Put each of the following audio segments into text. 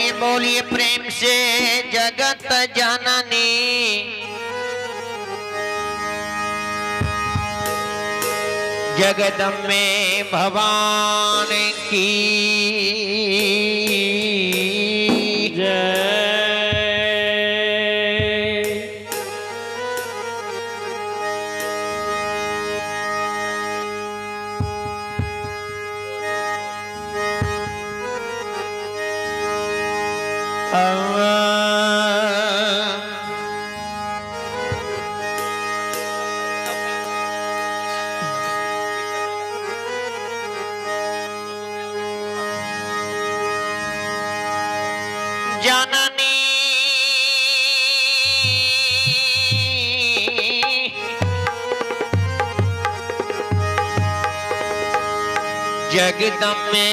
बोलिए बोलिए प्रेम से जगत जननी। जगदम्बे भवानी की जय। जननी जगदम्बे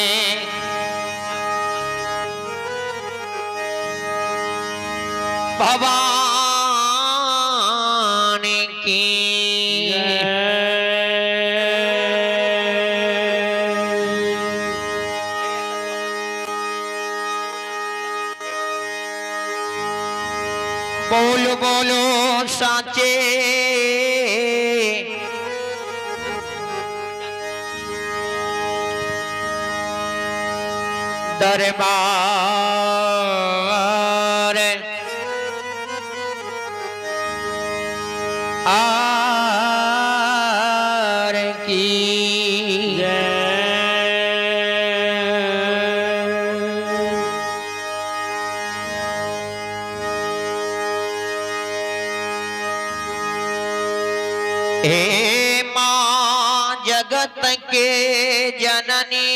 भवानी की। बोलो बोलो साचे दरबार are की। हे माँ जगत के जननी,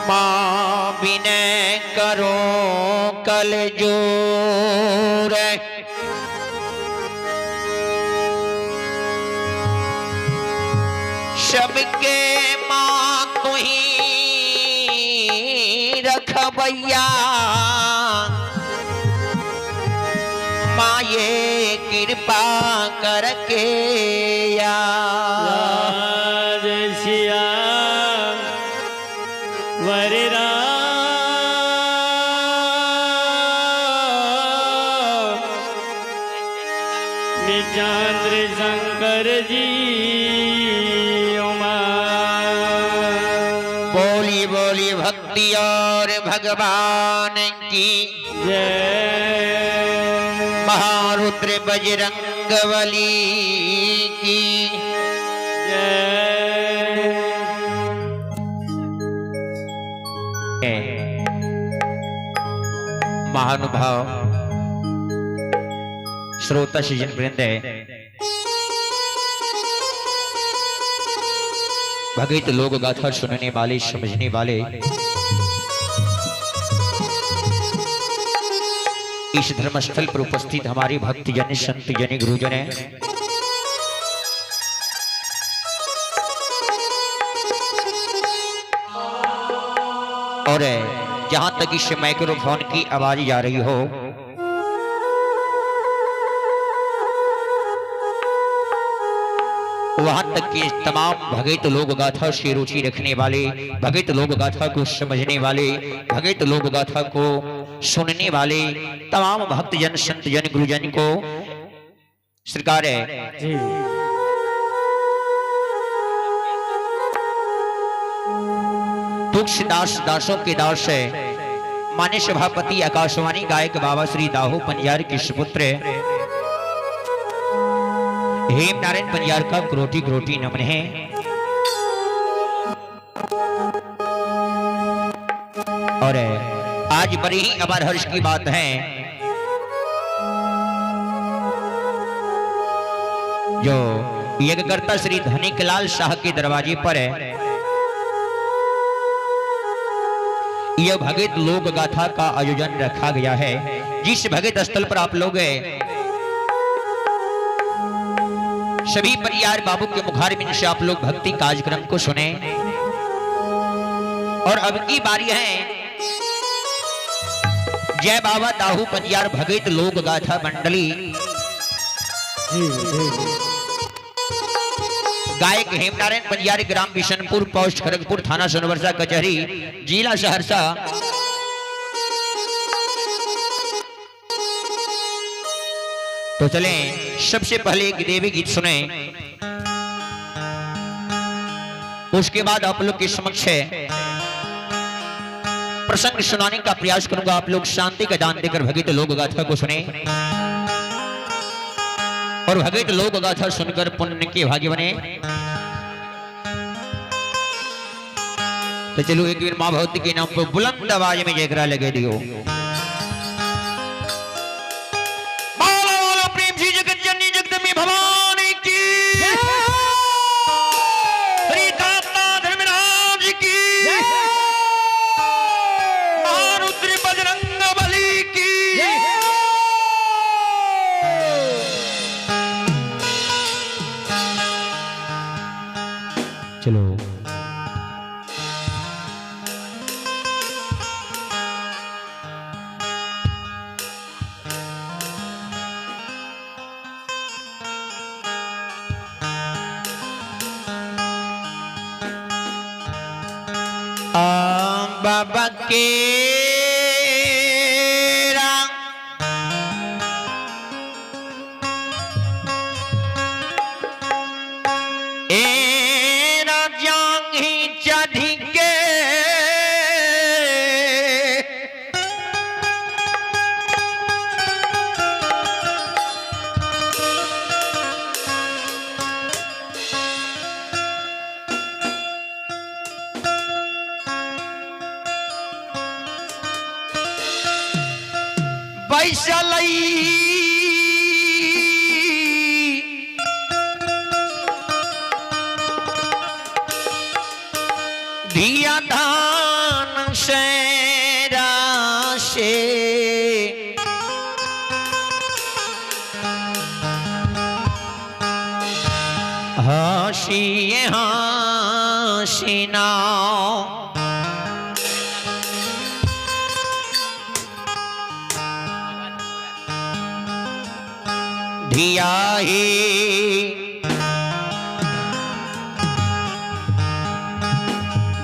माँ विनय करो कल जोर। सबके माँ तुही रखबैया, माँ ये कृपा करके या। जय सिया वर राम चंद्र शंकर जी उमा। बोली बोली भक्ति और भगवान की जय। महारुद्र बजरंग बली की जय। महानुभाव श्रोता सज्जन वृंद है, भगत लोग गाथा सुनने वाले समझने वाले, इस धर्मस्थल पर उपस्थित हमारी भक्त जन संत जन गुरुजन है, और जहां तक इस माइक्रोफोन की आवाज जा रही हो, वहां तक के तमाम भगत लोग गाथा से रुचि रखने वाले, भगत लोग गाथा को समझने वाले, भगत लोग गाथा को सुनने वाले तमाम भक्तजन संत जन गुरुजन को सरकार है जी। तुलसीदास दासों के दास है, मान्य सभापति आकाशवाणी गायक बाबा श्री दाहू पंजार के सुपुत्र हेम नारायण पंजार का क्रोटी क्रोटी नमन है। और आज बड़ी ही अमर हर्ष की बात है, जो यज्ञकर्ता श्री धनिकलाल शाह के दरवाजे पर है, यह भगत लोक गाथा का आयोजन रखा गया है। जिस भगत स्थल पर आप लोग हैं, सभी परियार बाबू के मुखारबिंद से आप लोग भक्ति कार्यक्रम को सुने। और अब की बारी है जय बाबा दाहू पंजियार भगत लोक गाथा मंडली जी जी। गायक हेमनारायण पंजियारी, ग्राम बिशनपुर, पोस्ट खड़गपुर, थाना सोनवर्षा कचहरी, जिला सहरसा। तो चलें, सबसे पहले एक देवी गीत सुने, उसके बाद आप लोग के समक्ष है प्रसंग सुनाने का प्रयास करूंगा। आप लोग शांति का दान देकर भगत लोक गाथा को सुने और भगत लोक गाथा सुनकर पुण्य के भागी बने। तो चलो एक बार मां भगवती के नाम पर बुलंद आवाज में जयकारा लगे दियो। बोलो बोलो प्रेम श्री जगत जननी जगदम्बे भवानी की, श्री दाता धर्मराज की, महारुद्र बजरंग बली की। चलो बाबा के राम ए राजा ही चढ़ी के बैसलई धिया धान से राशे हसी हसीना धिया ही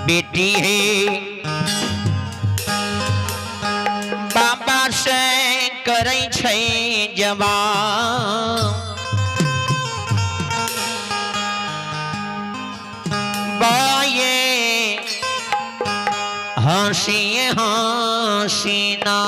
बेटी है बाबा से करै छै जवान बाये हसी हसीना।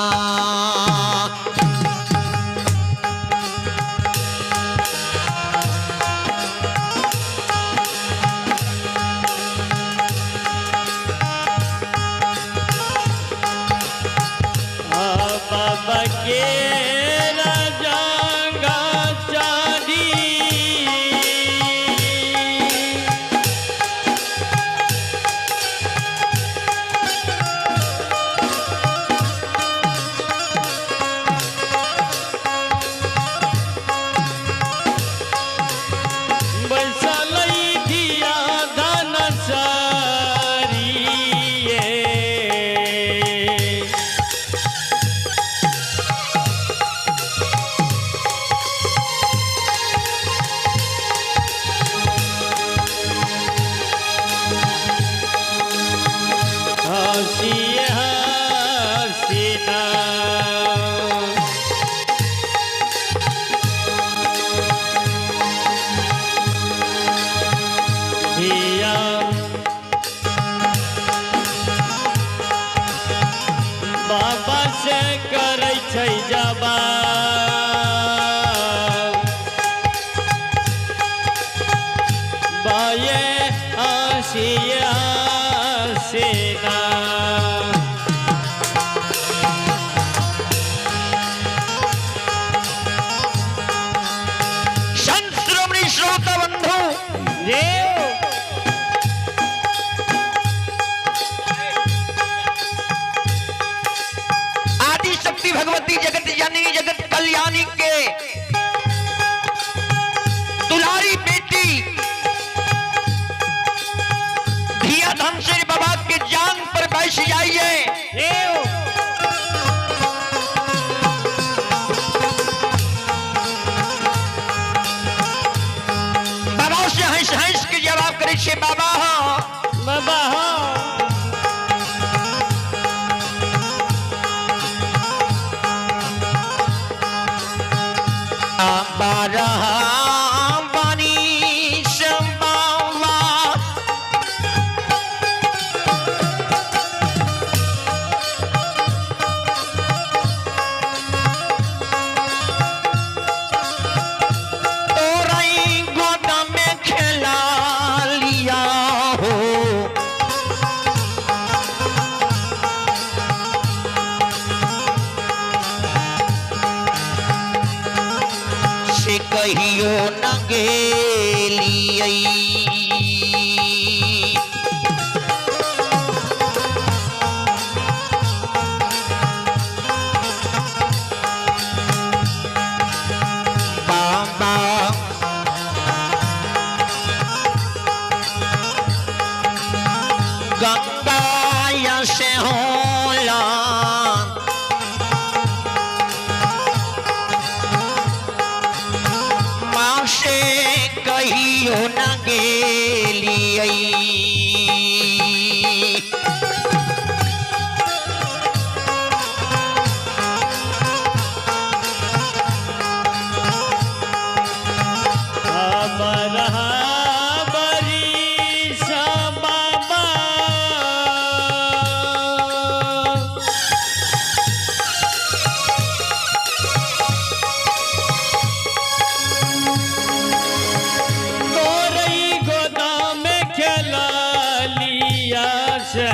बाबा के राजा चांदी बैसलई धिया धन सारिये। हसी हसीना धिया बाबा से करै छै जवाब बाये हसिया सेना। संत श्रोमणी श्रोता बंधु देव आदि शक्ति भगवती जगत जननी जगत कल्याणी के दुलारी बेटी धिया धनसिर बाबा के जान पर बैस जाइए। देव बाबा से हंस हंस के आ 12 बरिस बाबा तोरई गोद में खेला लिया हो। से कहियो न गेलियै। बाबा गंगा से होला माँ से कहियो न गेलियै। 12 बरिस बाबा तोरई गोदा में खेला लिया से।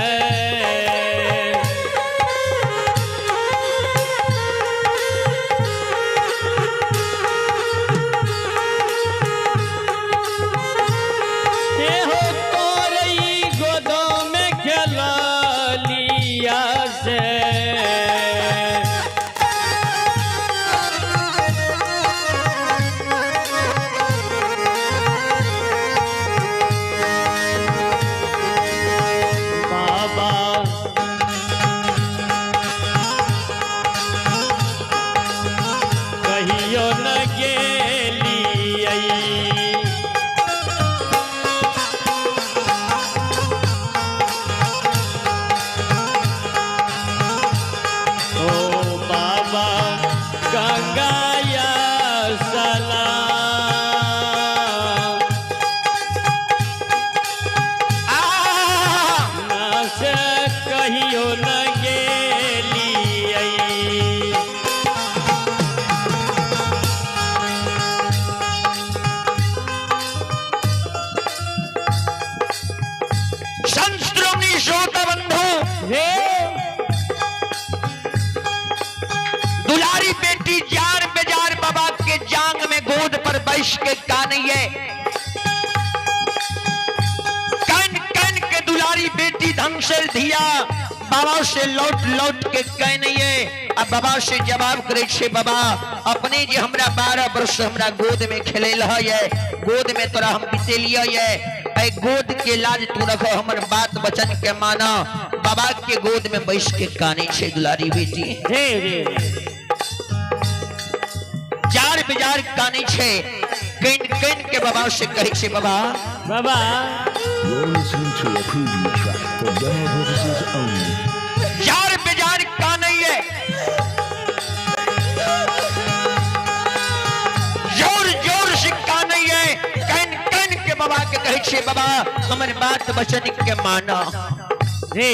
हो तोरई गोदा में खेला लिया से। बाबा कहियो न गेलियै। ओ बाबा गंगाया सलाम आ ना से कहियो न गेलियै। संत श्रोमणी श्रोता बंधु, हे दुलारी बेटी जार बेजार बाबा के जांग में गोद पर बैस के कानैये। कन कन के दुलारी बेटी धन से धिया बाबा से लौट लौट के कहनैये। आ बाबा से जवाब करे छे, बाबा अपने जे हमरा 12 वर्ष हमरा गोद में खेले है, गोद में तोरा हम बितेलिए ये, ऐ गोद के लाज तू रखो, हमर बात वचन के माना। बाबा के गोद में बैस के काने छे दुलारी बेटी। हे हे जार बिजार काने छे, कन कन के बाबा से कहे छे, बाबा बाबा You're listening to a preview track for demo purposes only. Jar bizarre काने ये, जोर जोर से काने ये, कन कन के बाबा के कहे छे, बाबा हमर बात वचन के माना। हे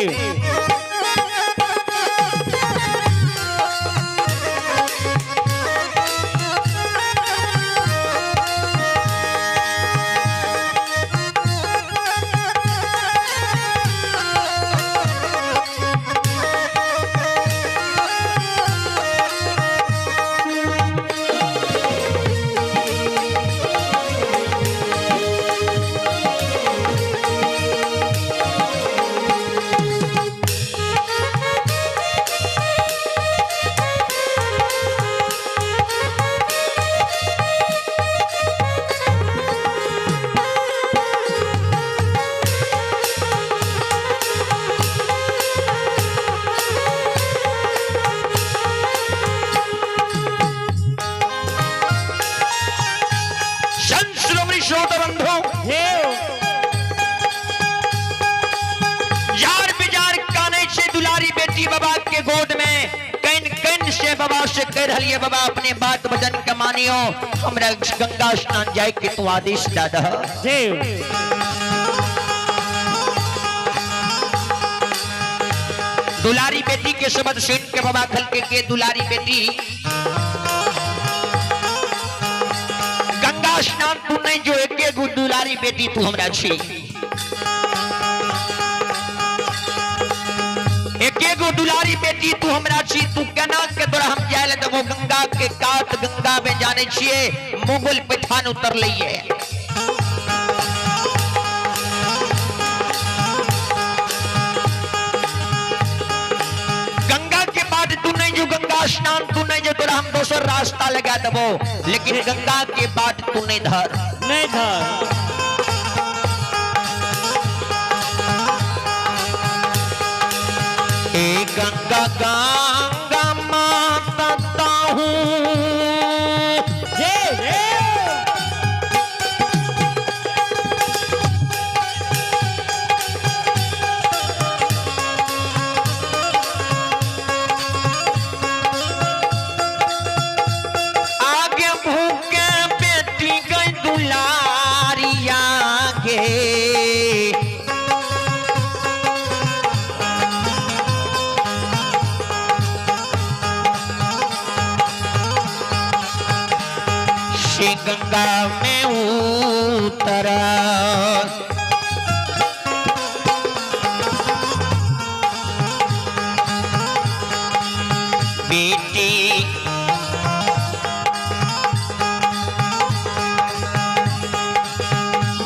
संत श्रोमणी श्रोता बंधु, हे जार बिजार काने छे दुलारी बेटी बाबा के गोद में कन कन से अपने बाबा से कह रही बाबा अपने बात वचन के मानियो, हमरा गंगा स्नान जाए के तू आदेश दे दह। दुलारी बेटी के शब्द सुन के बाबा खलके के दुलारी बेटी गंगा स्नान तू नहीं जो एके गो दुलारी बेटी तू हमरा छी, एके गो दुलारी बेटी तू हमरा छी, तू केना के तोरा हम जाय ले देबो गंगा के कात। गंगा में जाने छिए मुगल पैठान उतर लइए। गंगा के बाद तू नहीं जो गंगा स्नान तू नहीं जो तोरा हम दोसर रास्ता लगा देबो, लेकिन गंगा के बाद तू नहीं धर, नहीं धर। ए गंगा गंगा माता ताहू आगे भूखे बेटी गई दुलारिया के, श्री गंगा में उतरा। बेटी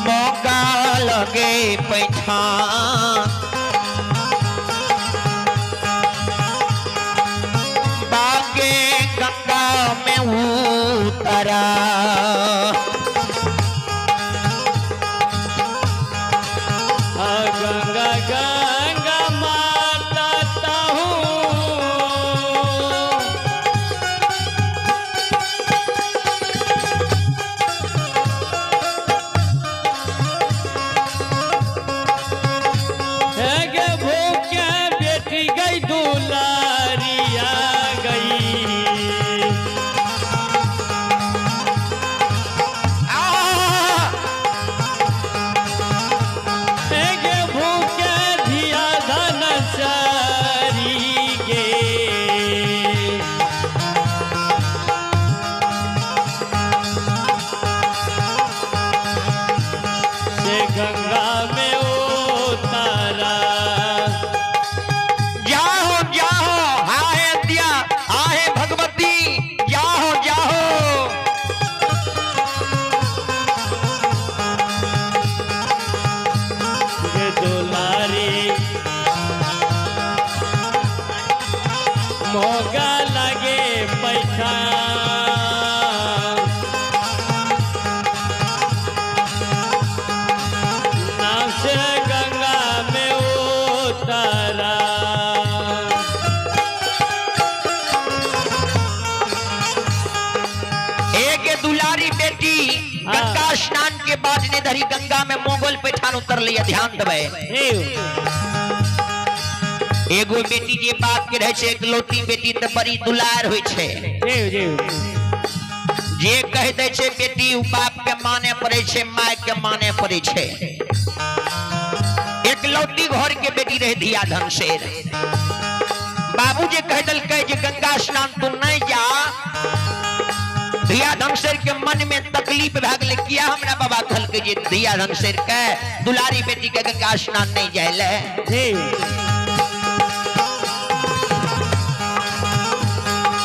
मौका लगे पैठान, बागे गंगा में उतरा। गंगा गंगा माता ताहू गे भूखे बेटी गई दुलारिया गई। गे भूखे धिया धन सारी गे। से गंगा में उतारा। जाहो जाहो आहे दिया आहे भगवती, जाहो जाहो। गे दुलारी मोगा लगे पैठा, नाम से गंगा में उतारा। एक दुलारी बेटी गंगा स्नान के बाद ने धरी गंगा में मोगल पैठान उतर लिया। ध्यान देबै, एगो बेटी जे बाप के रहे छै एकलौती बेटी त बड़ी दुलार होइ छै। जे कह दै छै बेटी उ बाप के माने पड़े छै, my के माने पड़े छै। एकलौती घर के बेटी रहे धिया धनसेर। बाबू जे कह देलकै जे गंगा स्नान तू नहीं जा, धिया धनसेर के मन में तकलीफ भए गेलै, किया हमरा बाबा कहलकै जे धिया धनसेर के दुलारी बेटी के गंगा स्नान नहीं जाय ले।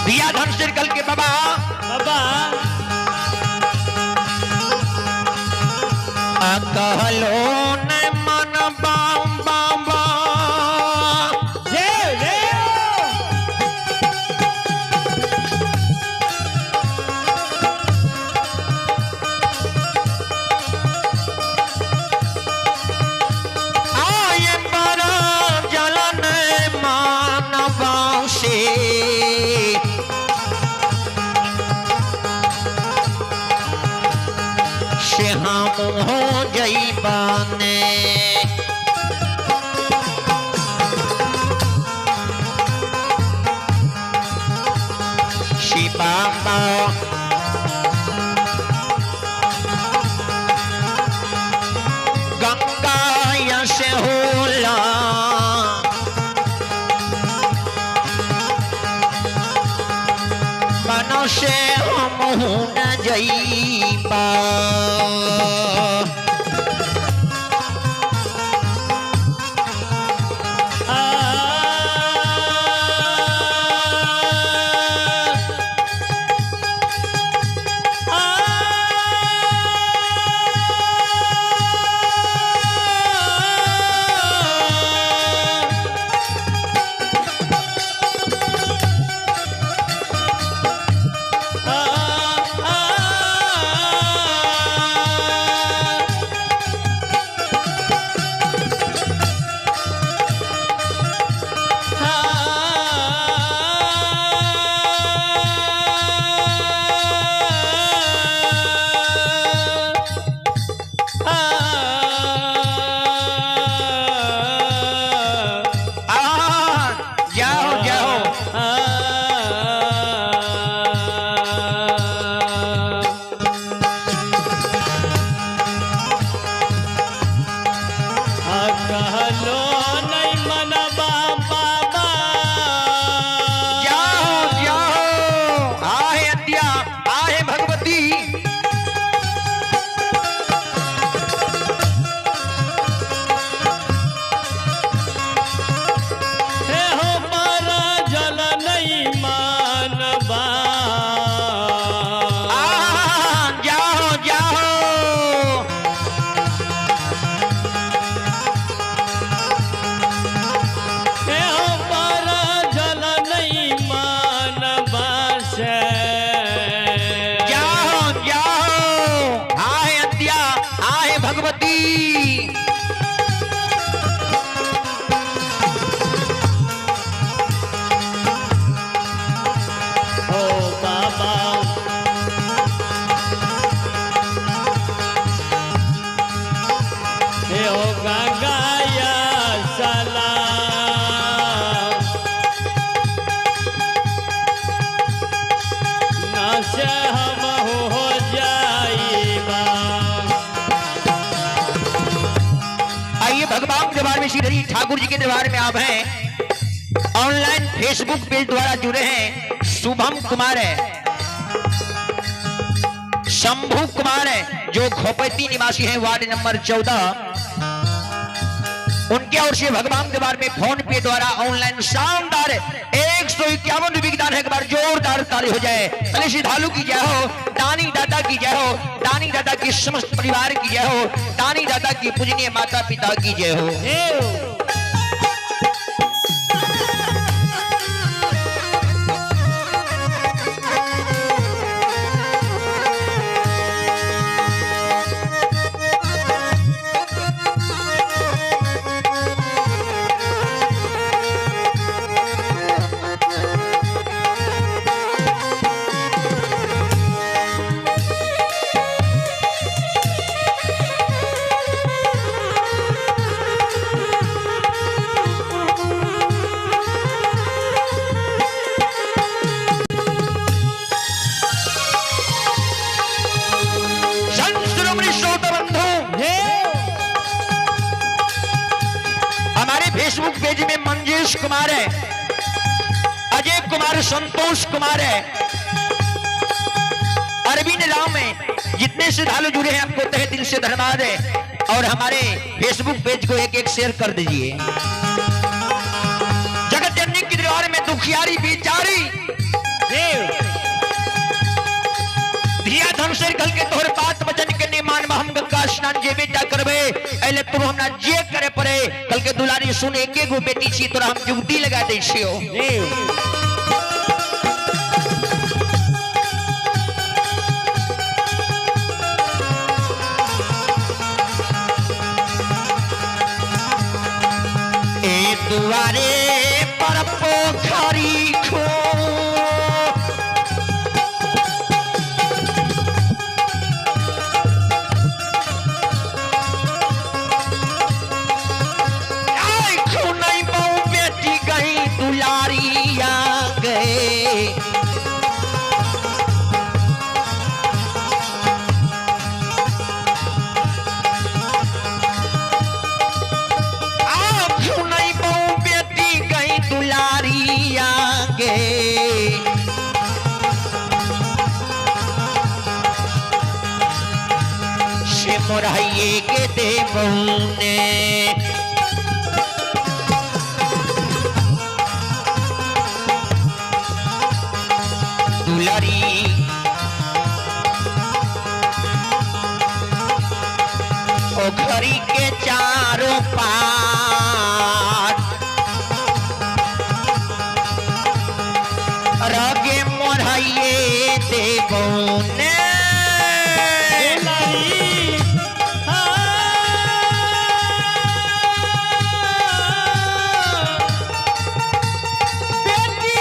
धिया धनसेर कहलकै बाबा बाबा कहलो न मन बाम बाबा आए बड़ा जलन मानवा से, से हम हो जईबाने। जईबा। आ, जाओ जाओ। कहलो नहीं मनबा बाबा। जाओ जाओ, आहे अद्या, आहे भगवती। हे हो मारा जल नहीं मानबा। आ, जाओ जाओ। हे हो मारा जल नहीं मानबा से। जाओ जाओ, आहे अद्या, आहे भगवती। हो बाबा, हे हो गंगाया सलाम। न से हम हो जाइबा। आइए भगवान के दरबार में, श्री हरि ठाकुर जी के दरबार में आप हैं। ऑनलाइन फेसबुक पेज द्वारा जुड़े हैं शुभम कुमार है, शंभू कुमार है, जो खोपैती निवासी हैं, वार्ड नंबर 14। उनके ओर से भगवान दरबार में फोन पे द्वारा ऑनलाइन शानदार 151 रुपये की दान है। एक बार जोरदार ताली हो जाए। पहले श्रद्धालु की जय हो, दानी दाता की जय हो, दानी दाता की समस्त परिवार की जय हो, दानी दाता की पूजनीय माता पिता की जय हो। संत शिरोमणि श्रोता बंधु, हमारे फेसबुक पेज में मंजेश कुमार है, अजय कुमार, संतोष कुमार है, अरविंद राम है। जितने श्रद्धालु जुड़े हैं आपको तहे दिल से धन्यवाद है। और हमारे फेसबुक पेज को एक एक शेयर कर दीजिए। जगत जननी के दरबार में दुखियारी बेचारी धिया धन से कल के तोहर बात वचन के नहीं मान, हम गंगा स्नान जे बेटा करबे एले तुम हमरा जे करे पड़े। कल के दुलारी सुन, एक एगो बेटी छी तोरा हम जुगती लगा दै छियो। ए दुआरे पर पोखरी खो, आई खुनई बहु बेटी गई दुलारी आ गए। आ खुनई बहु बेटी मोरहैये के देबौने। दुलारी पोखरी के चारों पार रगे मोरहैये देबौने। दुलारी बेटी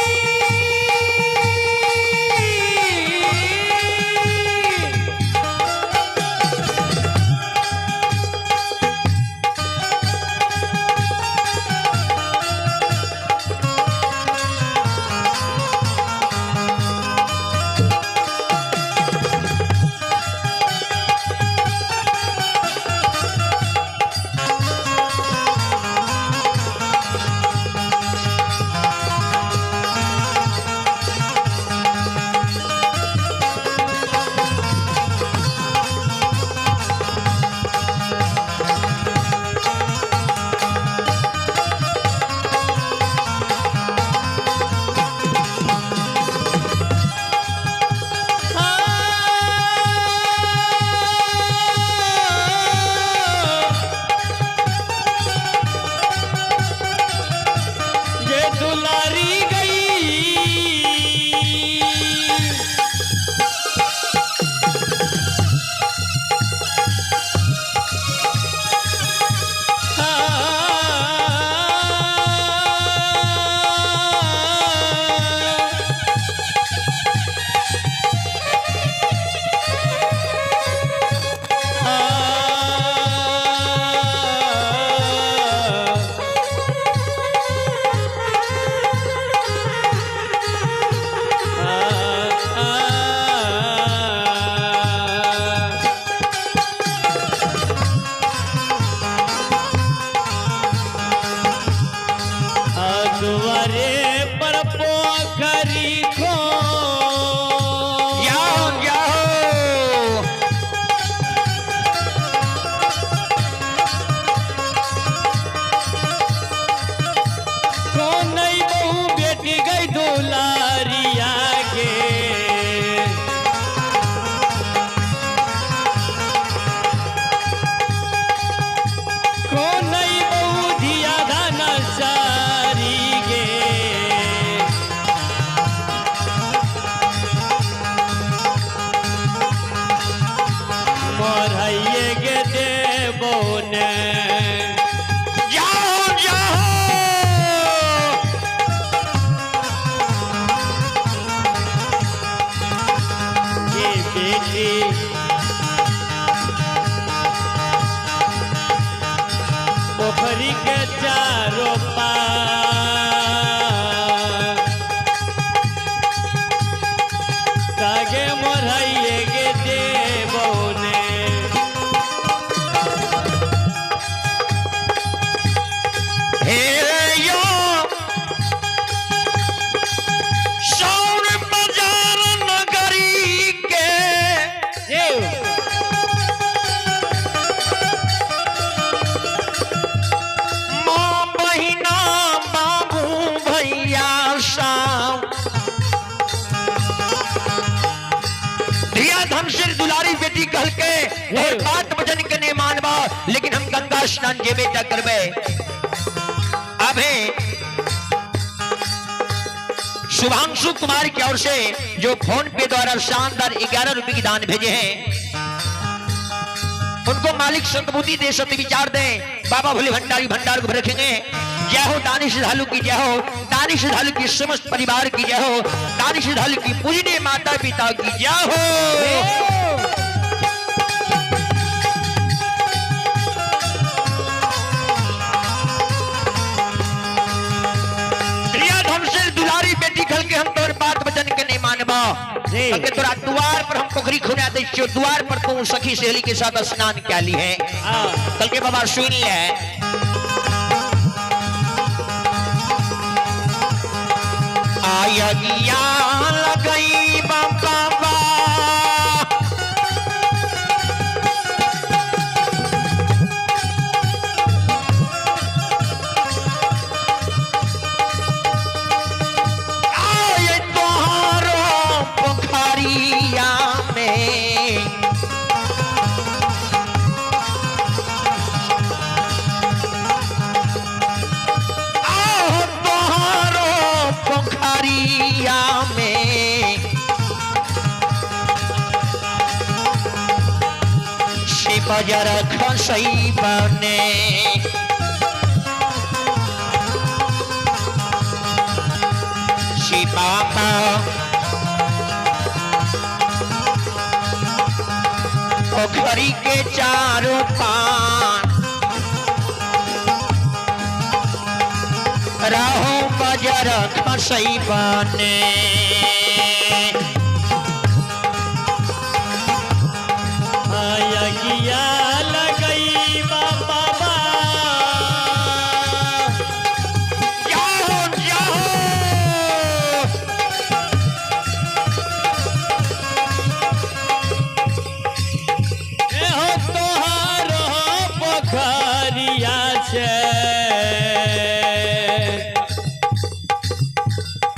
ये दुलारी गई। दुआरे पर पोखरी खो जाओ जाओ कौन नहीं बहू बेटी गई दुलारिया के। कौन नहीं बहू धिया धन सारी गे। मोरहैये के देबो ने। जाओ जाओ ये बेटी पोखरी के चारों पार कागे मोरहैये के देबो ने। हे यो सौर बाजार नगरी के माँ बहिना बाबू भैया साम धिया धन सिर दुलारी बेटी कहल के और बात वचन के नहीं मानबा, लेकिन हम गंगा स्नान जेबे ता करबे। अबे शुभांशु कुमार की ओर से जो फोन पे द्वारा शानदार 11 रुपए की दान भेजे हैं, उनको मालिक सद्बुद्धि दे, सत्य विचार दें। बाबा भोले भंडारी भंडार को रखेंगे। जय हो दानी श्रद्धालु की जय हो, दानी श्रद्धालु की समस्त परिवार की जय हो, दानी श्रद्धालु की पूजनीय माता पिता की जय हो। प्रिया धन से दुलारी बेटी खल के हम तोर बात वचन के नहीं मानबा। जी। अगे तोरा द्वार पर हम पोखरी खुना दे छियो, द्वार पर तू सखी सहेली के साथ स्नान क्या ली है। हाँ। कल के बाबा सुन ले। आया गिया लगई बाबा। बजर खसई बने। श्री बाबा पोखरी के चारों पान राहो बजर खसई बने। आया लगई बाबा। जाओ जाओ। एहो तोहारो पोखरिया से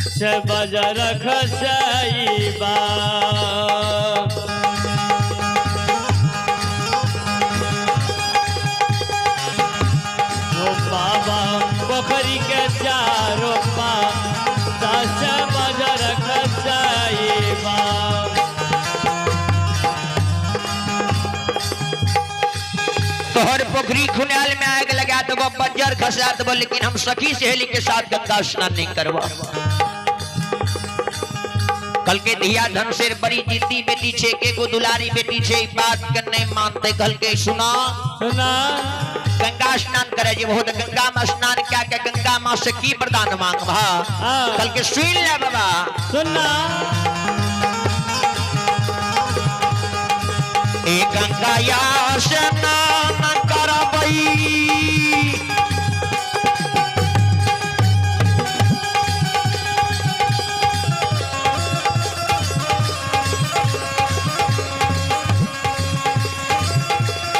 से बजर खसैबा। ओ बाबा पोखरी के चारो पा दस बजर खसैबा। तोहर पोखरी खुनाल में आग लगा देबो, बज्जर खसा देबो, लेकिन हम सखी सहेली के साथ गंगा स्नान नहीं करबो। कल के धिया धनसेर बड़ी जिद्दी बेटी छे, के गो दुलारी बेटी छे, ई बात के नहीं मानते। कल के सुना सुना गंगा स्नान करे जे बहुत गंगा में स्नान क्या के गंगा माँ से की वरदान मांग भा। हाँ। कल के सुन ले बाबा। सुना ए गंगा या स्नान करबई,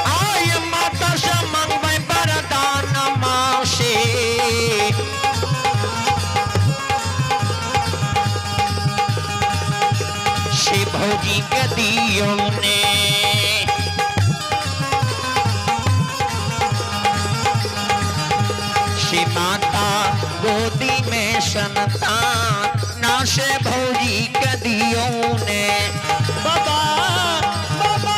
आय माता से मंगबै वरदान माँ से। से भौजी के दियो ने। से माता गोदी में संतान ना से भौजी के दियो ने। बाबा बाबा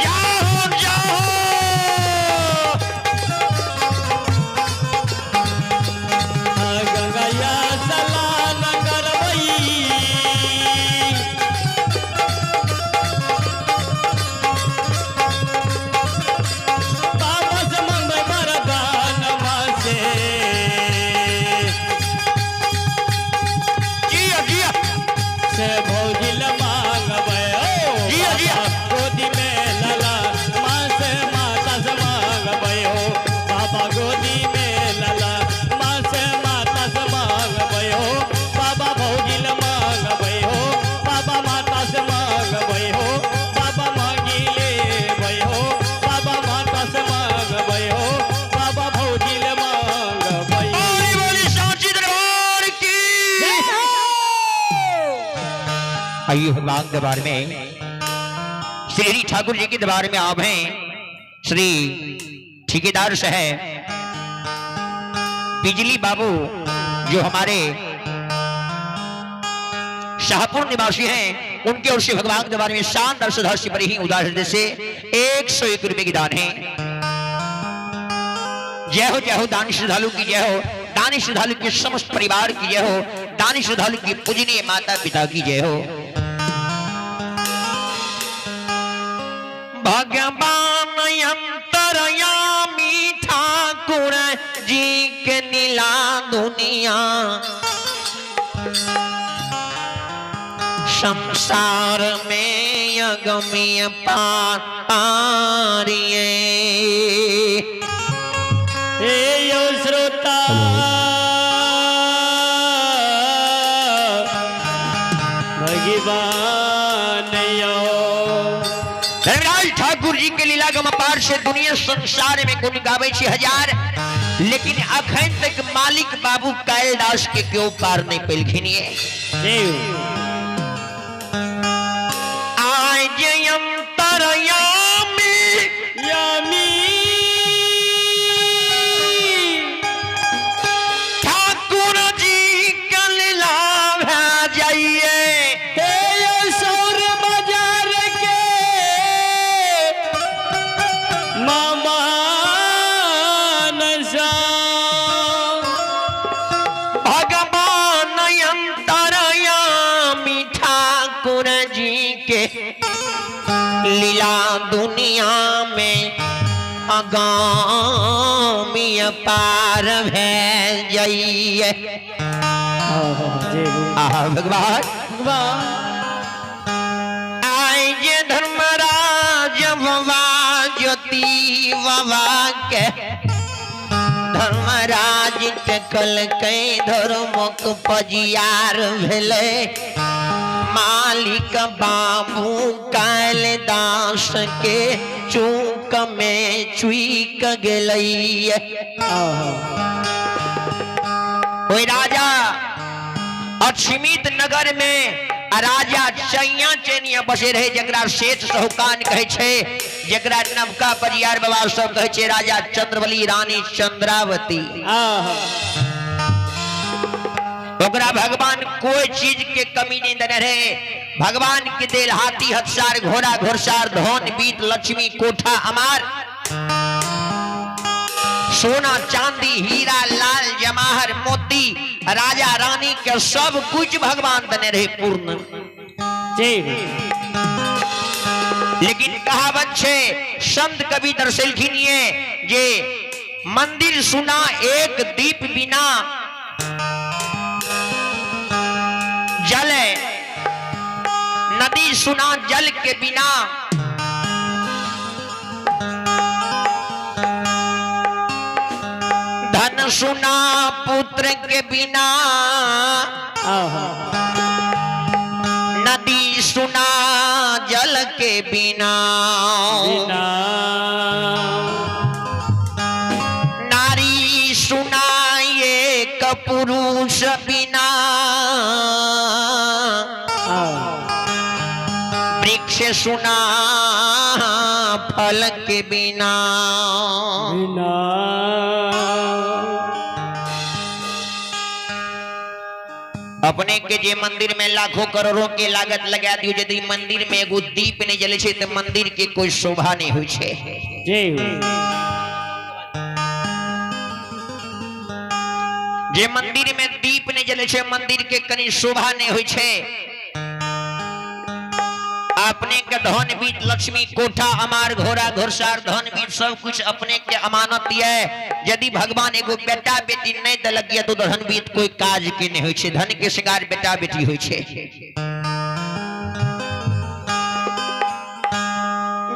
जाओ जाओ। गंगया सलान करवई बाबा से मंगबै वरदान से। जिया जिया से भौजिल मांगबै ओ जिया, जिया। बाबा गोदी में लला माँ से माता से मांगबै हो बाबा गोदी में लला माँ से माता से मांगबै हो बाबा भौजिल मांगबै हो बाबा माता से मांगबै हो बाबा मांगी लेबै हो बाबा माता से मांगबै हो बाबा भौजिल मांगबै। बोली बोली सांची दरबार की। आइए भगवान दरबार में, श्री हरि ठाकुर जी के दरबार में आप हैं। श्री ठेकेदार साहब बिजली बाबू जो हमारे शाहपुर निवासी हैं, उनके ओर से भगवान के दरबार में शानदार श्रद्धा से बड़ी ही उदार हृदय से 101 रुपए की दान है। जय हो जय हो दानी श्रद्धालु की जय हो, दानी श्रद्धालु के समस्त परिवार की जय हो। दानी श्रद्धालु की पूजनीय माता पिता की जय हो। भगवान अंतरयामी ठाकुर जी के नीला दुनिया संसार में अगम्य पार पारिए। हे यो श्रोता भगवान यो। धर्मराज ठाकुर जी के लीला गम अपार से दुनिया संसार में गुण गावे छी हजार, लेकिन अखन तक मालिक बाबू कालिदास के क्यों पार नहीं पेलखिन ये। आज अंतरयामी यामी ठाकुर जी के लीला भै जाइए। हे यो सौर बाजार के मामा नशा। भगवान अंतरयामी ठाकुर जी के लीला दुनिया में अगामी पार भै जाइए। आहा भगवान आए जे धर्मराज बाबा ज्योति बाबा के धर्मराज के कल के धर्मक पजियार भेलै। मालिक बाबू कालिदास के चूक में चुइक गेलै। ओहि राजा असीमित नगर में राजा चैया चैनिया बसे रहे, जकरा सेठ सहुकान कहै छै, जकरा नवका परियार बाबा सब कहै छै राजा चंद्रबली रानी चंद्रावती। ओकरा भगवान कोई चीज के कमी नहीं देने रहे। भगवान के देल हाथी हथसार घोड़ा घोड़सार धन बीत लक्ष्मी कोठा अमार सोना चांदी हीरा लाल जवाहर मोती राजा रानी के सब कुछ भगवान देने रहे पूर्ण। लेकिन कहावत छे संत कवि दर्शेलखिन ये जे मंदिर सुना एक दीप बिना जल, नदी सुना जल के बिना, धन सुना पुत्र के बिना, नदी सुना जल के बिना, नारी सुना एक पुरुष बिना, वृक्ष सुना फल के बिना। अपने के जे मंदिर में लाखों करोड़ों के लागत लगा दियो, यदि मंदिर में एगो दीप नहीं जले छे तो मंदिर के कोई शोभा नहीं होई छे। जे मंदिर में दीप नहीं जले छे मंदिर के कनी शोभा नहीं होई छे। अपने के धन बीत लक्ष्मी कोठा अमार घोड़ा घोड़सार धन बीत सब कुछ अपने के अमानत ये, यदि भगवान एगो बेटा बेटी नहीं देलक ये तो धन बीत कोई काज के नहीं होई छे। धन के श्रृंगार बेटा बेटी होई छे।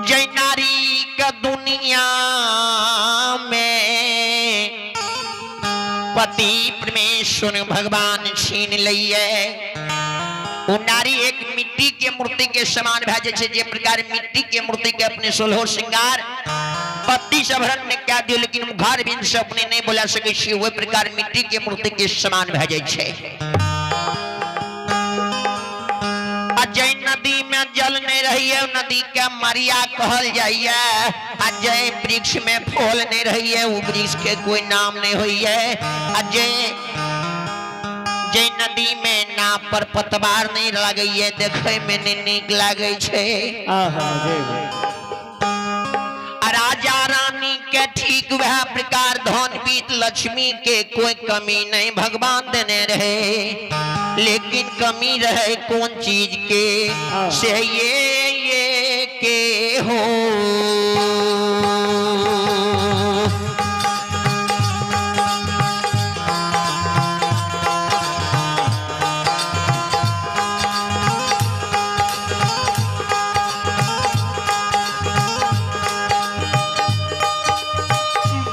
जय नारी के दुनिया में पति परमेश्वर भगवान छीन लइए, ओ नारी एक मिट्टी के मूर्ति के समान भए जाइ छै। जे प्रकार मिट्टी के मूर्ति के अपने सोलहो श्रृंगार पत्ती सभरन में क्या दियो, लेकिन मुखार बिंद से अपने नहीं बोला सकै छी, ओहि प्रकार मिट्टी के मूर्ति के समान भए जाइ छै। आ जै नदी में जल नहीं रहिए नदी के मरिया कहल जाइए, आ जै वृक्ष में फूल नहीं रहिए वो वृक्ष के कोई नाम नहीं होइए, आ जै नदी में नाव पर पतवार नहीं लगैए देखे में नहीं नीक लागै छै। आ राजा रानी के ठीक ठीक वह प्रकार धन बीत लक्ष्मी के कोई कमी नहीं भगवान देने रहे, लेकिन कमी रहे कौन चीज के? से ये के हो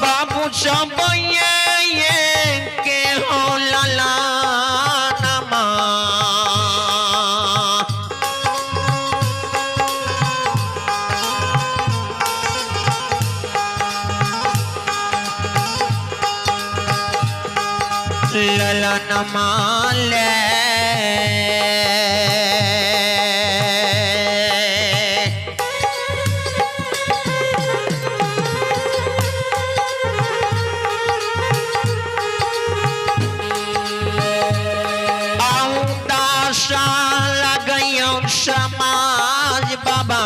बाबू सब ये के हो लाला नमा। ललन माले आऊं दासा लगैयौ समाज बाबा।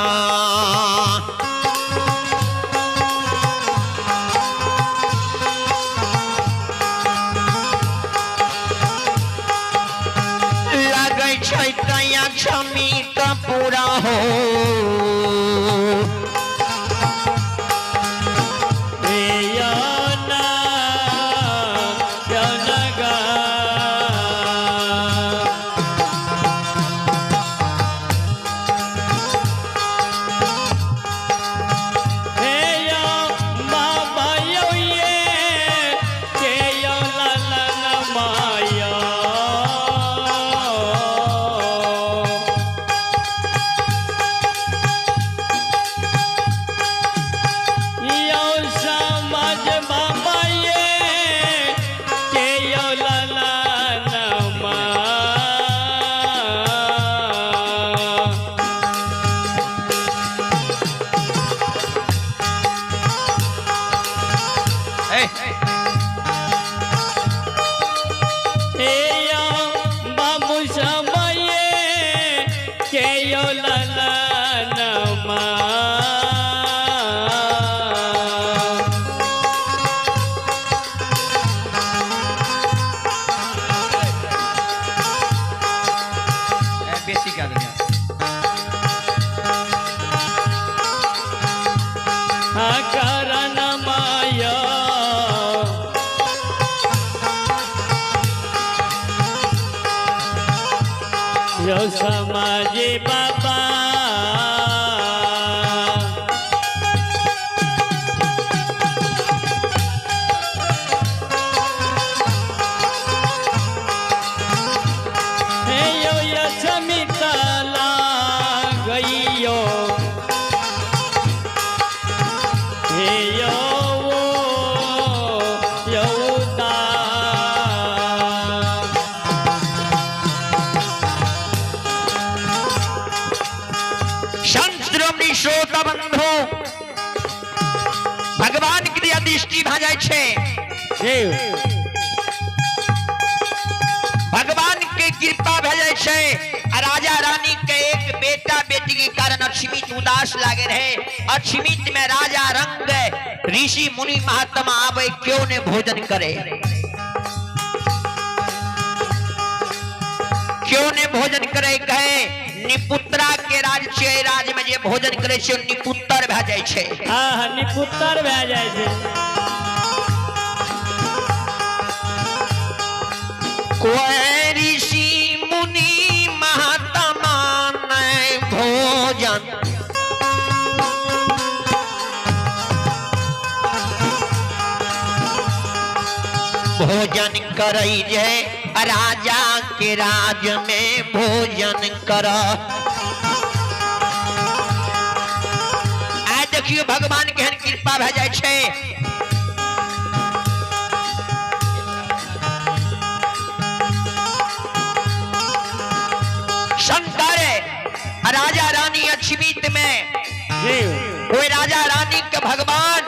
लगै छै तैया क्षमी त पूरा हो। यौना यौनगा। हे यो बाबा यो ये के यो ललन माया। यो समाज बाबा ये के यो ललन मा। हे यो बाबू समय के यो ललन मा। बेसी कए देलियै। करण माया। यो समाज बाबा। हे यो यशमिता गईयो। हे यो यौदा। संत श्रोमणी श्रोता बंधु, भगवान के दृष्टि भऽ जाइ छै, भगवान के कृपा भऽ जाइ छै आ राजा रानी के एक बेटा बेटी के कारण अक्षमित उदास लागे रहे। अक्षमित में राजा रंग ऋषि मुनि महात्मा आवे, क्यों ने भोजन करे, क्यों ने भोजन करे? कहे निपुत्रा के राज छै, राज में जे भोजन करे छै निपुत्र भए जाइ छै। हाँ, निपुत्र भए जाइ छै। कोई ऋषि मुनि महात्मा ने भोजन भोजन करै जे राजा के राज में भोजन कर। आइ देखियौ भगवान केहन कृपा भए जाइ छै। शंकर राजा रानी अक्षमित में कोई राजा रानी के भगवान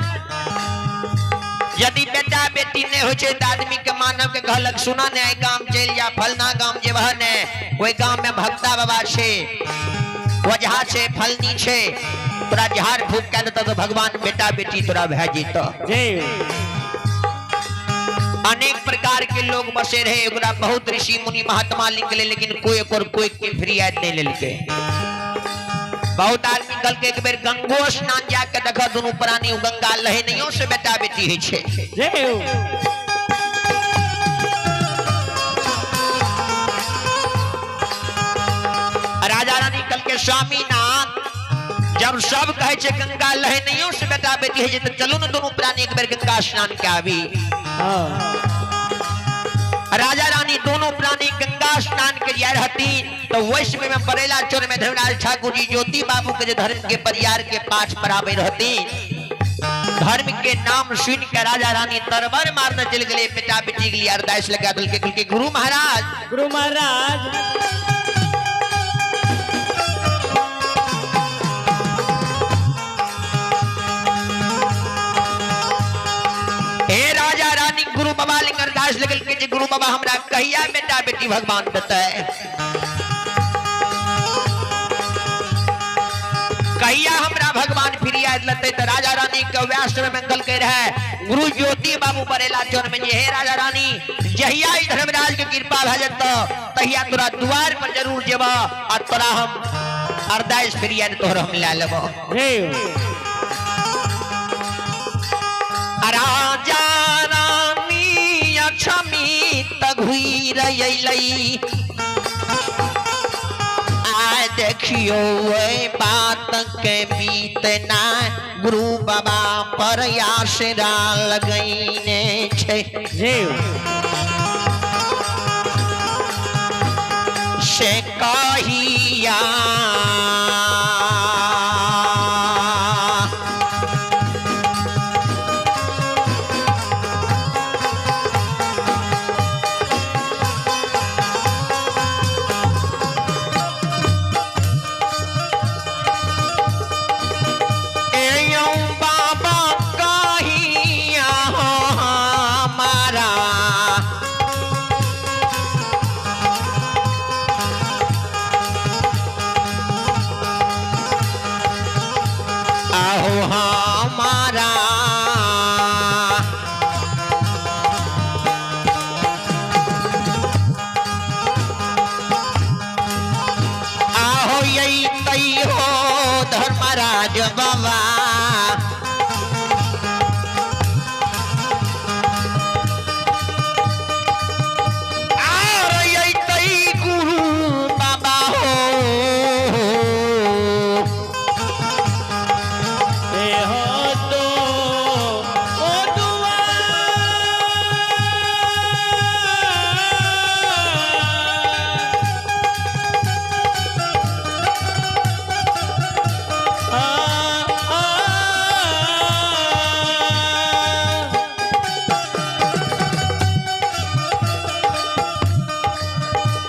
यदि बेटा बेटी नहीं हो तऽ आदमी के मानव के कहलक सुना ने गाम चलि जा, फलना गाम जेबह ने, ओहि गाम में भक्ता बाबा छै, ओझा छै फलनी छै, तोरा झाड़ फूक कए देतौ तऽ भगवान बेटा बेटी तोरा भए जेतौ। जय। अनेक प्रकार के लोग बसे रहे, ओकरा बहुत ऋषि मुनि महात्मा निकले, लेकिन कोई ओकर कोई के फरियाद नहीं लेलकै। बहुत आदमी कहलकै एक बेर गंगो स्नान जाके देख दुनू प्राणी गंगा लहे नहियो से बेटा बेटी होइ छै। जय। राजा रानी कहलकै स्वामी नाथ, जब सब कहै छै गंगा लहे नहियो से बेटा बेटी होइ छै, तऽ चलू ने दुनू प्राणी एक बेर गंगा स्नान के आबी। हाँ। राजा रानी दोनों प्राणी गंगा स्नान के लिए रहतीन तो वैश्व में बरेला चोर में धर्मराज ठाकुर जी ज्योति बाबू के जो धर्म के परियार के पाठ पढ़ावे रहतीन, धर्म के नाम सुन के राजा रानी तरबर मारने चल गए, बेटा बेटी के लिए अरदास लगा दिल के गुरु महाराज, गुरु महाराज। हे राजा रानी गुरु बाबा लेकर अरदास लगल के जे गुरु बाबा हमरा कहिया बेटा बेटी भगवान देतै, कहिया हमरा भगवान फिरियाद लेतै। तऽ राजा रानी के वएह समय में कहलकै रहे गुरु ज्योति बाबू बरेला चौर में जे हे राजा रानी, जहिया ई धर्मराज के कृपा भए जेतौ तहिया तोरा द्वार पर जरूर जेबह आ तोरा हम अरदास फिरियाद तोहर हम लए लेबह। राजा रानी अक्षमी त घुरि अयलै, आ देखियो ओहि बात के बीतना गुरु बाबा पर आसरा लगैने छै। से कहिया बाबा कहिया हो हमारा आहो हमारा आहो यही तई हो धर्मराज बाबा। आर यही तई गुरु बाबा हो। ए हो तो ओ दुआ आ आ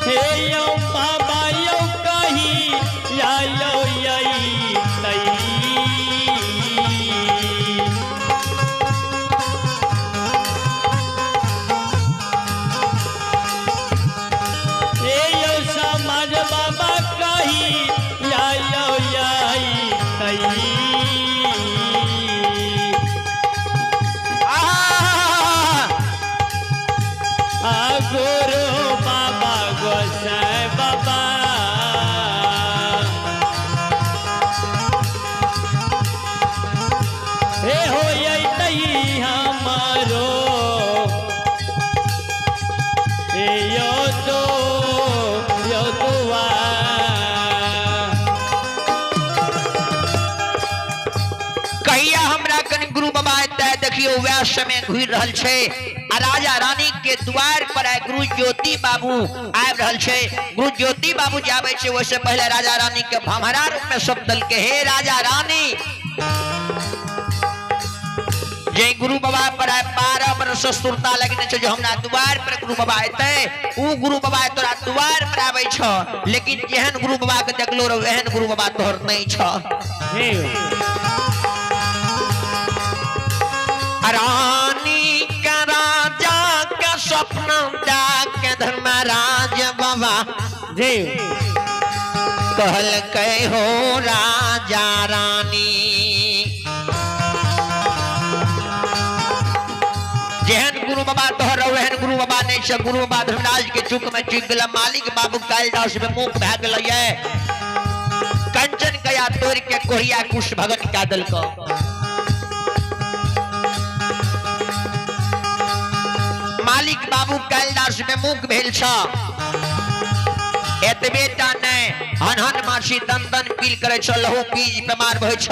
हे यो बाबा यो कही या यो यई तई। हे यो समाज बाबा कही या यो यई तई। आहा! आ गुरु बाबा गोसाई बाबा हे हो यई हमारो हे यो तो यो दुआ। कहिया हमरा कन गुरु बाबा एतै, देखियो वएह समय घुरि रहल छै आ राजा रानी के द्वार पर आइ गुरु ज्योति बाबू आबि रहल छै। गुरु ज्योति बाबू जे आबै छै ओहिसँ पहिले राजा रानी के भमरा रूप में शब्द देलकै, हे राजा रानी, जे गुरु बाबा पर आइ 12 बरस सुरता लगने छै जे हमरा द्वार पर गुरु बाबा एतै, ऊ गुरु बाबा तोरा द्वार पर आबै छौ, लेकिन जेहन गुरु बाबा के देखलो रहो एहन गुरु बाबा तोहर नहीं छौ। रानी का राजा का सपना जाके धर्मराज बाबा कहलकै हो राजा रानी, जेहन गुरु बाबा तोहर ओहन गुरु बाबा नहि छै। गुरु बाबा धर्मराज के चुक में चुक गेल, मालिक बाबू कालिदास में मुख भए गेल, कंचन गया तोड़ के कोहिया कुश भगत कए देलको। मालिक बाबू कालिदास में मुख भेल छ। एतबे टा नहि, हन हन माछी दन दन पील करे छ, लहू पीज बीमार भइ छ,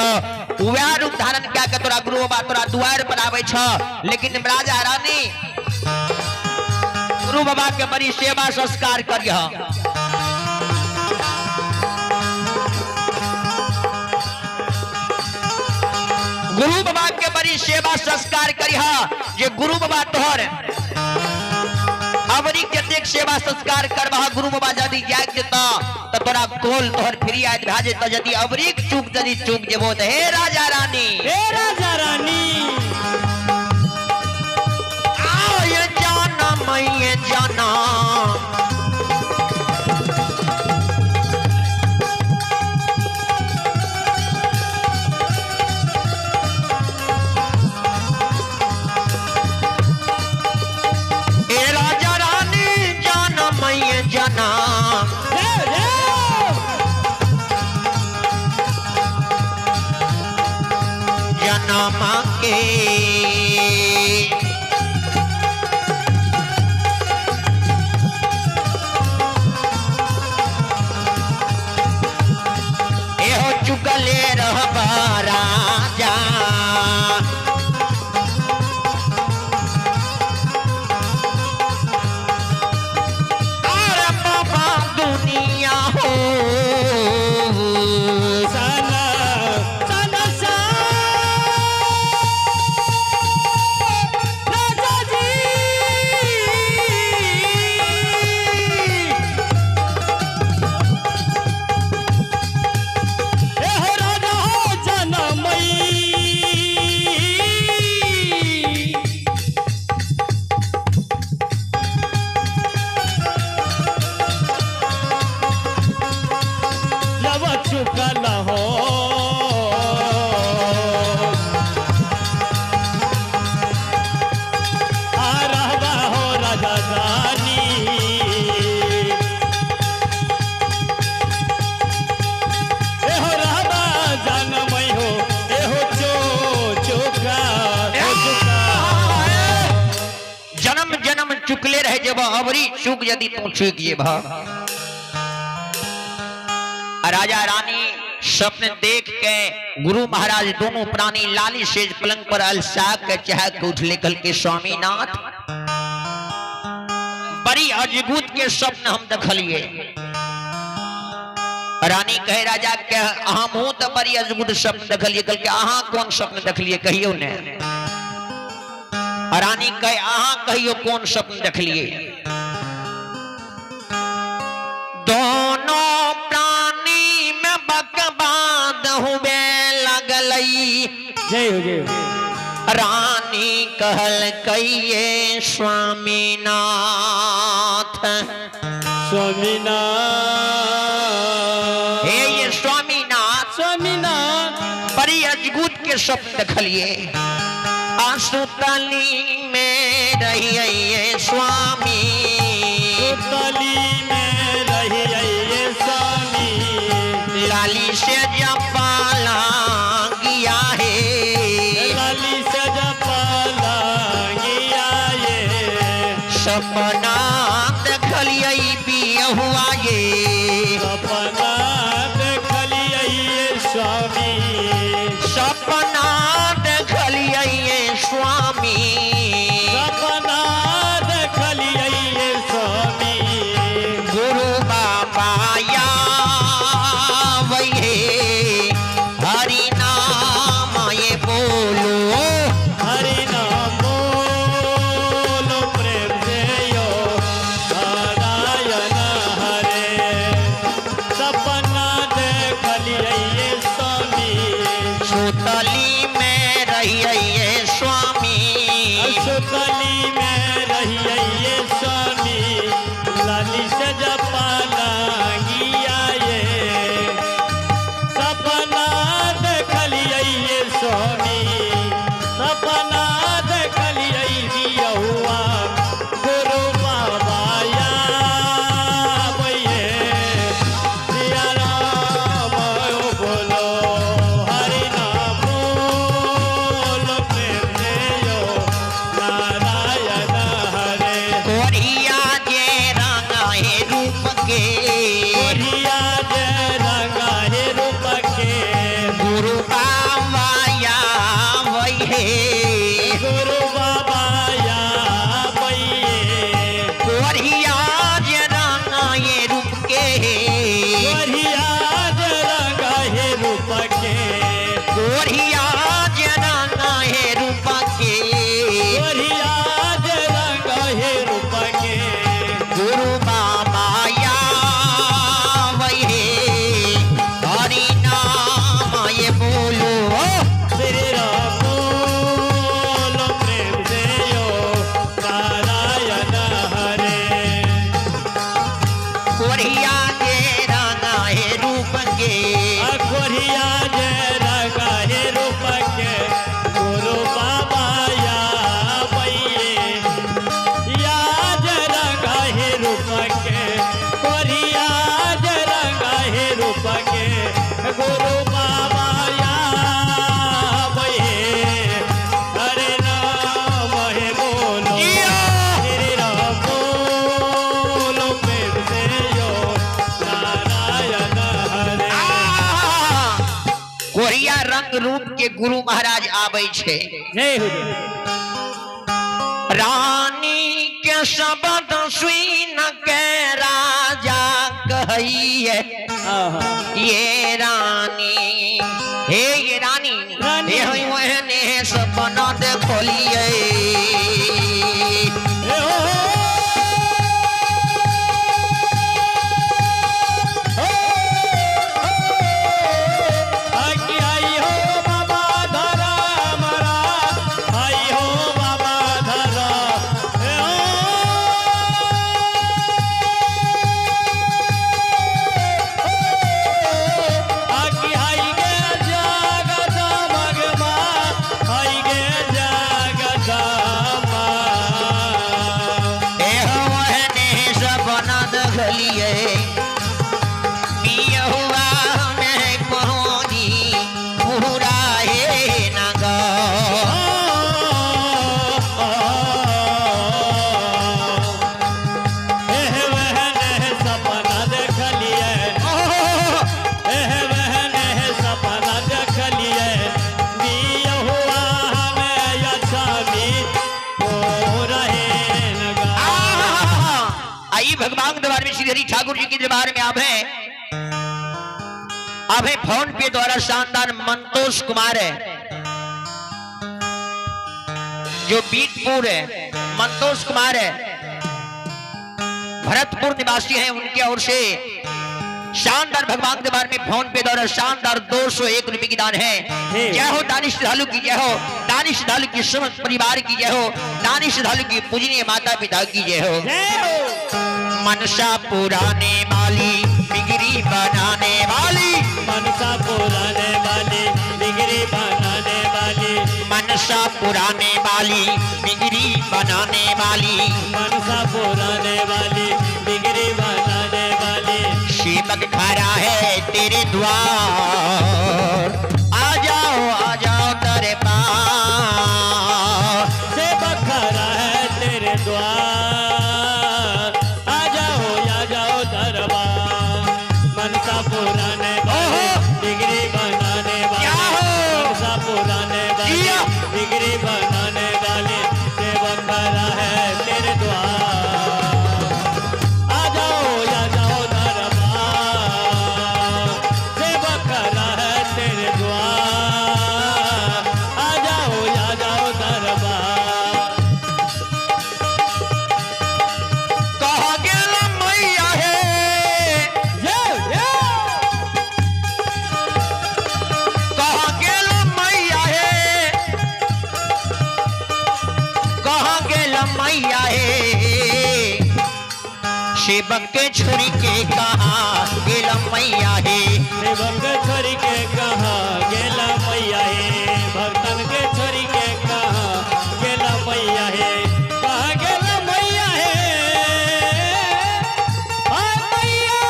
वएह रूप धारण कए के तोरा गुरु बाबा तोरा दुआर पर आबै छ। लेकिन राजा रानी गुरु बाबा के बड़ी सेवा संस्कार करिह। गुरु बाबा के बड़ी सेवा संस्कार करिह, जे गुरु बाबा तोहर अबरी कतेक सेवा संस्कार करबह, गुरु बाबा यदि जाग जेता त तोरा कोल तोहर फ्री आयत भए जेता। यदि अबरीक चूक यदि चूक जेबो त हे राजा रानी, हे राजा रानी, आओ ये जाना मैं ये जाना, ए राजा रानी जाना मैं ये जाना, जय जय जना माँ के एहो चुकले रहबा राजा, अरे बाबा दुनिया हो सना सना सा राजा जी, ए हो राजा हो जनमई, जब चुकल हो आ रहबा हो राजा रानी, एहो रहबा जनमई हो, एहो चो चोखा हो चुका। जन्म जन्म चुकले रह जेब, अबरी चुक यदि तू चुक जेब। राजा रानी स्वप्न देख के गुरु महाराज दोनों प्राणी लाली सेज पलंग पर अलसा के चाह के उठले, कल के स्वामीनाथ बड़ी अजगुत के स्वप्न हम देखलिए। रानी कहे राजा के हम हूं तो बड़ी अजगुत स्वप्न देखलिए। कल के अहाँ कौन स्वप्न देखलिए कहियो ने। रानी कहे अहाँ कहियो कौन स्वप्न देखलिए। दोनों प्राणी में बकवाद हुए लगलई। जय हो जय हो। रानी कहल कहिए स्वामीनाथ, स्वामीनाथ, हे ये स्वामीनाथ, स्वामीनाथ, बड़ी अजगुत के स्वप्न देखलिए। आंसू तली में रहिए स्वामी, तली में रहिए स्वामी, लाली से जपाला गया है, लाली से जपाला गया ये, सपना देखलिए बियहुआ ये, सपना देखलिए स्वामी, सपना देखलिए स्वामी, सपना देखलिए स्वामी, गुरु बाबा यावै हरि नाम ये बोलो, हरि नाम बोलो प्रेम से यो नारायण के। कोरिया जे रंगा हे रूप के। गुरु बाबा या वही। गुरु बाबा या बइये। कोरिया जे रंगा ये रूप के। कोरिया जे रंगा हे रूप के। कोरिया जे रंगा हे रूप के। कोरिया जे रंगा हे रूप के। गुरु बाबा या वही हरि नाम ये बोलो। श्री राम बोलो प्रेम से यो नारायण हरे। कोरिया जे रंगा हे रूप के। कोरिया जे रंगा हे रूप के। गुरु बाबा या बइये या जे रंगा हे रूप के। कोरिया जे रंगा हे रूप के। गुरु बाबा या बइये हरे नाम हे बोलो। श्री राम बोलो प्रेम से यो नारायण हरे। कोरिया रंग रूप के गुरु महाराज आबै छै। जय हो। रानी के शब्द सुन के राजा कहिए ये रानी हे ये रानी रानी। हे ओहने सपना देखलिए। आई हो बाबा धरा मरा आई हो बाबा धरा। आकी आई गे जगत मगमा आई गे जगत मा। हे ओहने सपना देखलिए बियहुआ में पहुँची पूरा हे नगर। सपना देखलिए सपना देखलिए बियहुआ हमें अच्छा हो रहे नगा। आई भगवान दरबार में श्री हरि ठाकुर जी के दरबार में आप हैं। आप हैं फोन पे द्वारा शानदार मंतोष कुमार है जो बीटपुर है। मंतोष कुमार है भरतपुर निवासी हैं, उनके ओर से शानदार भगवान दरबार में फोन पे द्वारा शानदार 201 रुपए की दान है। जय हो दानिश श्रद्धालु की जय हो, दानिश श्रद्धालु की समस्त परिवार की जय हो, दानिश श्रद्धालु की पूजनीय माता पिता की जय हो। जय हो। मनसा पुराने वाली बिगड़ी बनाने वाली। मनसा पुराने वाली बिगड़ी बनाने वाली। मनसा पुराने वाली बिगड़ी बनाने वाली। मनसा पुराने वाली बिगड़ी बनाने वाली। सेवक खड़ा है तेरे द्वार आ जाओ तेरे पास। सेवक खड़ा है तेरे द्वार आ जाओ दरबार। मनसा पुराने वाली बिगड़ी बनाने वाली। क्या हो? मनसा पुराने वाली जिया। बिगड़ी बनाने वाली। सेवक खड़ा है तेरे द्वार आ जाओ दरबार। सेवक खड़ा है तेरे द्वार आ जाओ दरबार। कहा गेल मैया है। जय जय। कहा गेल मैया है। कहा गेल मैया है। सेवक के छुरी के कहा गेल मैया है। सेवक छोरी के कहा गेला मैया हे। भक्तन के छोरी के कहा गेला मैया हे। कहा गेला मैया हे। आ मैया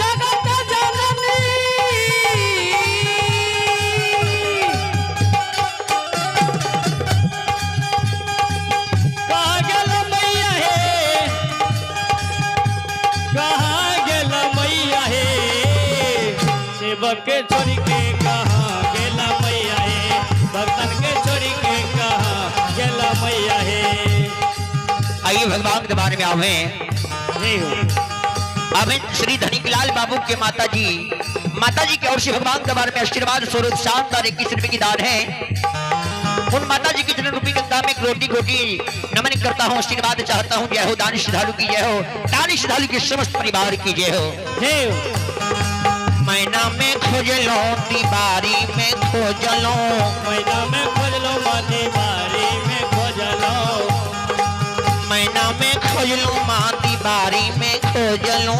जगत जननी। कहा गेला मैया हे। सेवक के छोड़ के कहाँ गेला मैया हे, भक्तन के छोड़ के कहाँ गेला मैया हे। आइए भगवान के बारे में आवे। जय हो। अभी श्री धनिकलाल बाबू के माता जी, माता जी की ओर से भगवान के बारे में आशीर्वाद स्वरूप शानदार 21 रुपए की दान है। उन माता जी की चरण रूपी गंगा में एक रोटी गोटी नमन करता हूँ, आशीर्वाद चाहता हूँ। जय हो दान श्रद्धालु की जय हो, दान श्रद्धालु के समस्त परिवार की जय हो। जय हो। मैना में खोजलो दीवारी में खोजलो, मैना में खोजलो माँ दीवारी में खोजलो, मैना में खोजलो माँ दीवारी में खोजलो,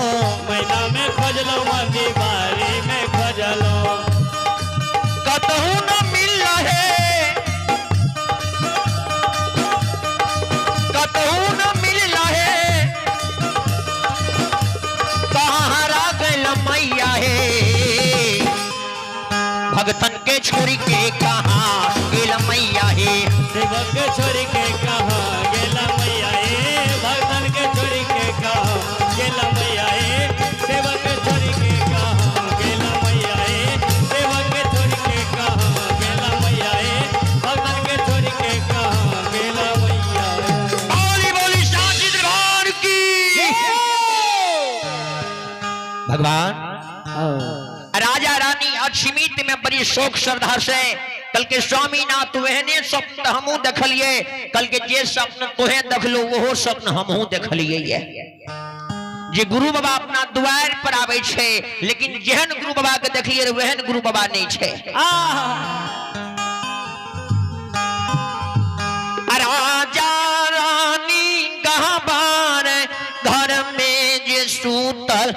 मैना में खोजलो माँ दीवारी में खोजलो, कतहु न मिल है, कतहु न मिल है, कहाँ हरा गल मैया है। भगतन के छोड़ के कहाँ गेल मैया है। सेवक के छोड़ के कहाँ गेला मैया हे, भक्तन के छोड़ के कहाँ गेला मैया हे, सेवक के छोड़ के कहाँ गेला मैया हे, सेवक के छोड़ के कहाँ गेला मैया हे, भक्तन के छोड़ के कहाँ गेला मैया हे। बोली बोली साची दरबार की। भगवान राजा रानी अक्षमित में बड़ी शोक श्रद्धा से कल के स्वामी नाथ वहने स्वप्न हमू देखलिए, कल के जे स्वप्न तोहे देखलो वो स्वप्न हमहू देखलिए। ये जे गुरु बाबा अपना द्वार पर आवे छे, लेकिन जेहन गुरु बाबा के देखलिए वहन गुरु बाबा नहीं छे। राजा रानी गहबार घर में जे सूतल,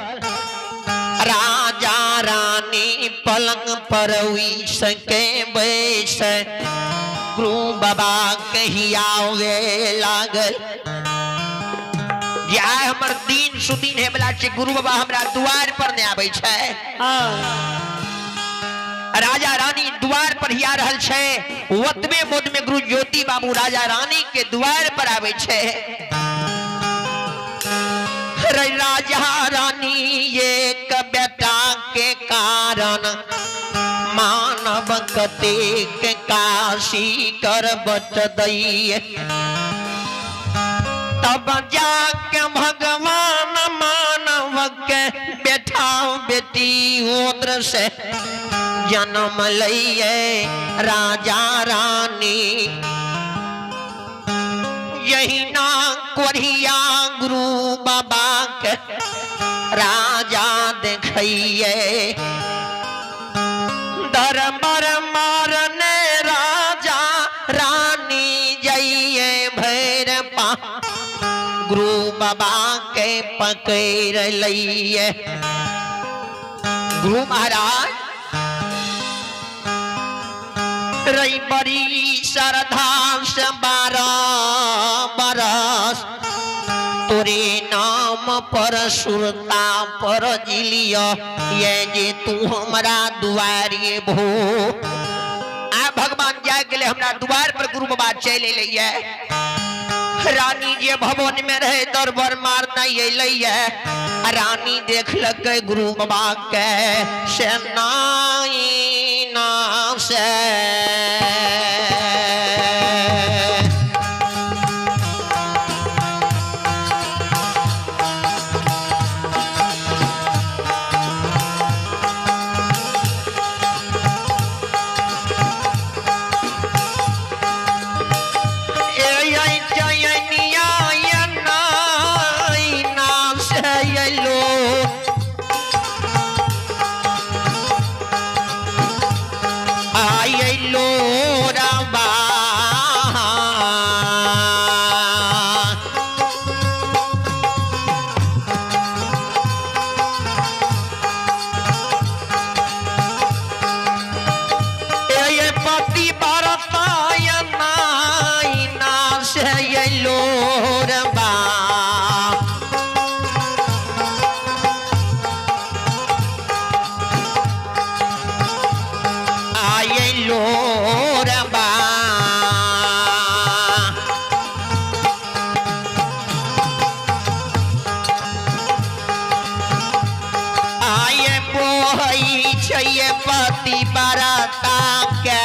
राजा रानी पलंग पर सके बैस, गुरु बाबा कहियावे लागल। जे आइ हमर दिन सुदिन हे वाला छै, गुरु बाबा हमरा द्वार पर नहि आबै छै। राजा रानी द्वार पर हिया रहल छै, ओतबे मोद में गुरु ज्योति बाबू राजा रानी के द्वार पर आबै छै। रे राजा रानी एक बेटा के कारण मानव कतेक काशी कर बच दैये, तब जाके भगवान मानव के बेटा बेटी उद्र से जन्म लइये राजा रानी। यही ना कोरिया गुरु बाबा के राजा देखिए, दरबार मारने राजा रानी जाइए भैर पा, गुरु बाबा के पकड़ लइए। गुरु महाराज रही बड़ी श्रद्धा से 12 बरस तोरे नाम पर सुरता पर जिलिया, ये जे तू हमरा दुआरे भो। आ भगवान जाय गेले हमरा द्वार पर गुरु बाबा चलि एलैया। रानी जे भवन में रहे दरबार मार नहीं एलैया। रानी देखलकै गुरु बाबा के से नाई नाम से। पतिव्रता के।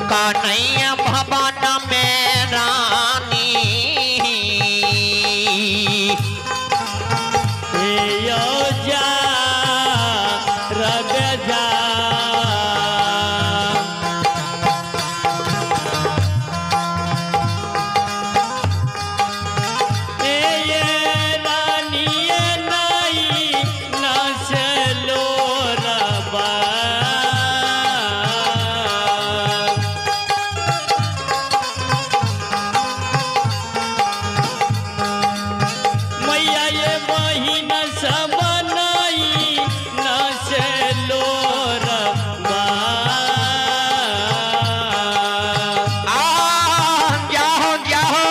कन्हैया भवन में रानी। यो जा रग जा। ए ये रानी ये नाई नसलो रबा। मैया ये बहिन सब नाई नसलो रबा। आ जाओ जाओ।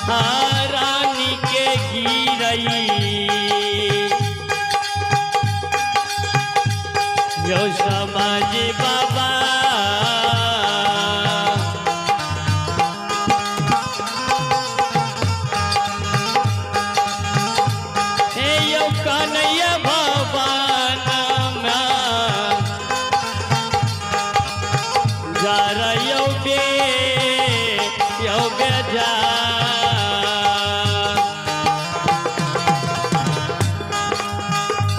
हाँ, रानी के गिरई यो समाज बाबा। हे यो कन्हैया भवन जा रयो बे यो बे जा।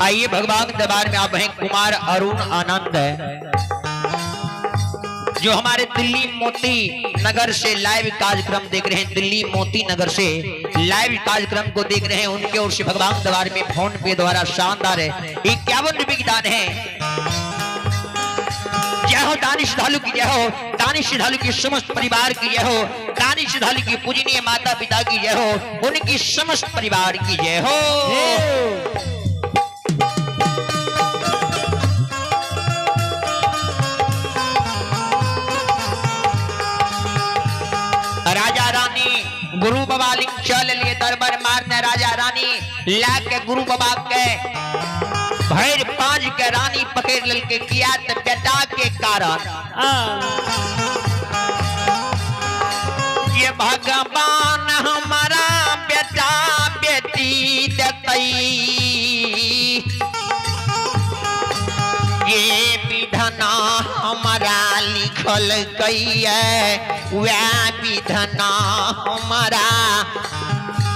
आइए भगवान दरबार में आप हैं कुमार अरुण आनंद है, जो हमारे दिल्ली मोती नगर से लाइव कार्यक्रम देख रहे हैं। दिल्ली मोती नगर से लाइव कार्यक्रम को देख रहे हैं, उनके ओर से भगवान दरबार में फोन पे द्वारा शानदार है 51 रुपए की दान है। जय हो दानिश श्रद्धालु की जय हो, दानिश श्रद्धालु की समस्त परिवार की जय हो, दानिश श्रद्धालु की पूजनीय माता पिता की जय हो, उनकी समस्त परिवार की जय हो। राजा रानी गुरु बाबा लिंग चल लिए दरबार मारने। राजा रानी ला के गुरु बाबा के भैर पांच के रानी पकड़ ललके, किया त बेटा के कारण। आ ये भगवान हमारा बेटा बेटी देतई, ये विधना हमारा लिखल कैये, वह विधना हमारा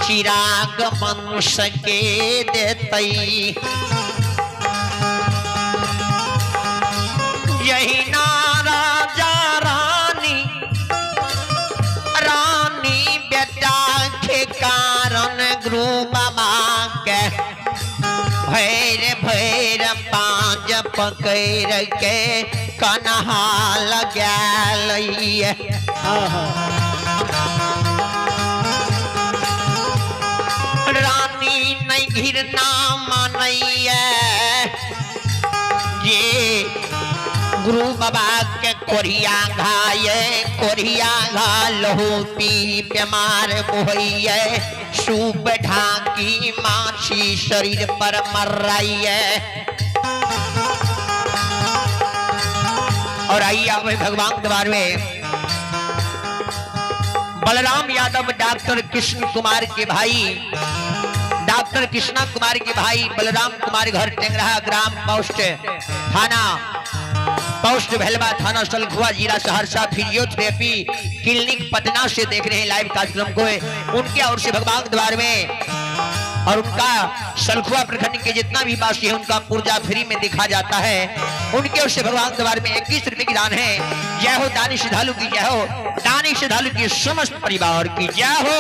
चिराग मनुष्य के देतई। यही ना राजा रानी रानी बेटा के कारण गुरु बाबा के भैर भैर पांच पकड़ के कन्हा लगा। आहा। रानी नहीं घिरना मानैया, ये गुरु बाबा के कोरिया घाये, कोरिया घा लहू पी बीमार बोहैये, सूप ढाकी माछी शरीर पर मर रही है। और आइए आप भगवान द्वार में बलराम यादव डॉक्टर कृष्ण कुमार के भाई, डॉक्टर कृष्णा कुमार के भाई बलराम कुमार घर टेंगरा ग्राम पोस्ट थाना पोस्ट भेलवा थाना सलखुआ जिला सहरसा फिजियोथेरेपी क्लिनिक पटना से देख रहे हैं लाइव कार्यक्रम को। उनके और से भगवान द्वार में और उनका सलखुआ प्रखंड के जितना भी वासी है उनका पुर्जा फ्री में दिखा जाता है। उनके और से भगवान द्वार में 21 रुपए की दान है। जय हो दानी श्रद्धालु की जय हो, दानी श्रद्धालु की समस्त परिवार की जय हो।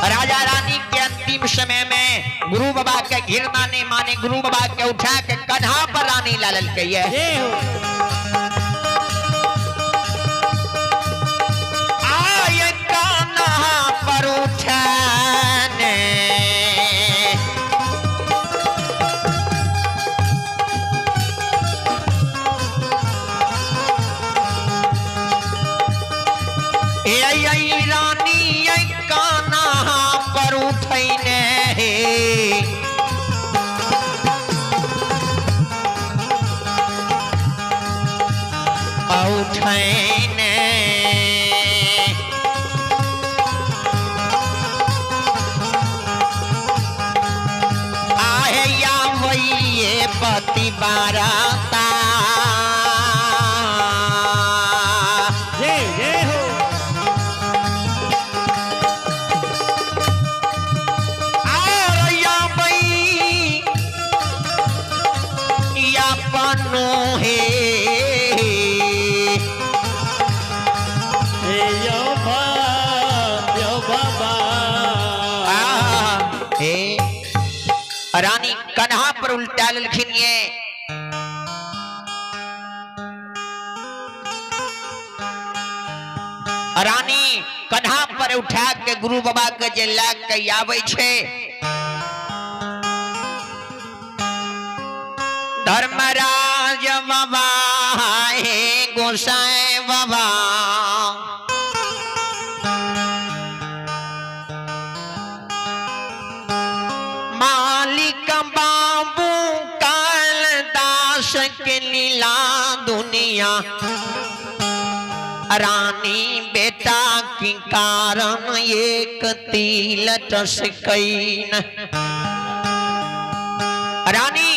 राजा रानी के अंतिम समय में गुरु बाबा के घिरना ने माने, गुरु बाबा के उठा के कन्हा पर रानी लालल के ये आय कन्हा पर उठाने ए आई रानी आई कान्हा पर उठैने हे। उठैने आहे या वैये पति बाराता। जय जय हो। और या बई या पनो हे। हे यो बा यो बाबा। आ, हे रानी कन्हा पर उल्टा ललखिन ये। रानी कन्हा पर उठा के गुरु बाबा के जे लए के आबै छै। धर्मराज बाबा हे गोसाई बाबा, मालिक बाबू काल दास के लीला दुनिया। रानी बेटा की कारण एक तिल टसकैन। रानी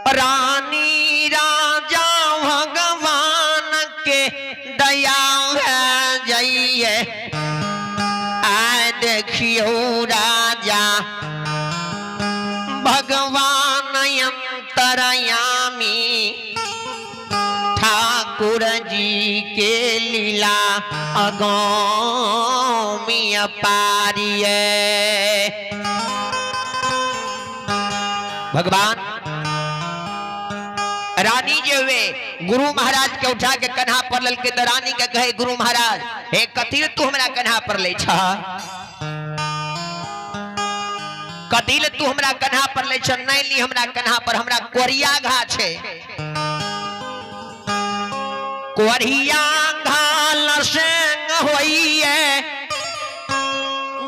रानी राजा भगवान के दया है जाइए। आए देखियो राजा भगवान अंतरयामी ठाकुर जी के लीला अगौमी अपारिये। भगवान रानी जे हुए गुरु महाराज के उठा के कन्हा पर ललके तो रानी के कहे गुरु महाराज हे कथी तू हमरा कन्हा पर ले छह, कथी ले तू हमरा कन्हा पर ले छह, नहीं ली हमरा कन्हा पर, हमरा कोरिया घा छे, कोरिया घा लसंग होइए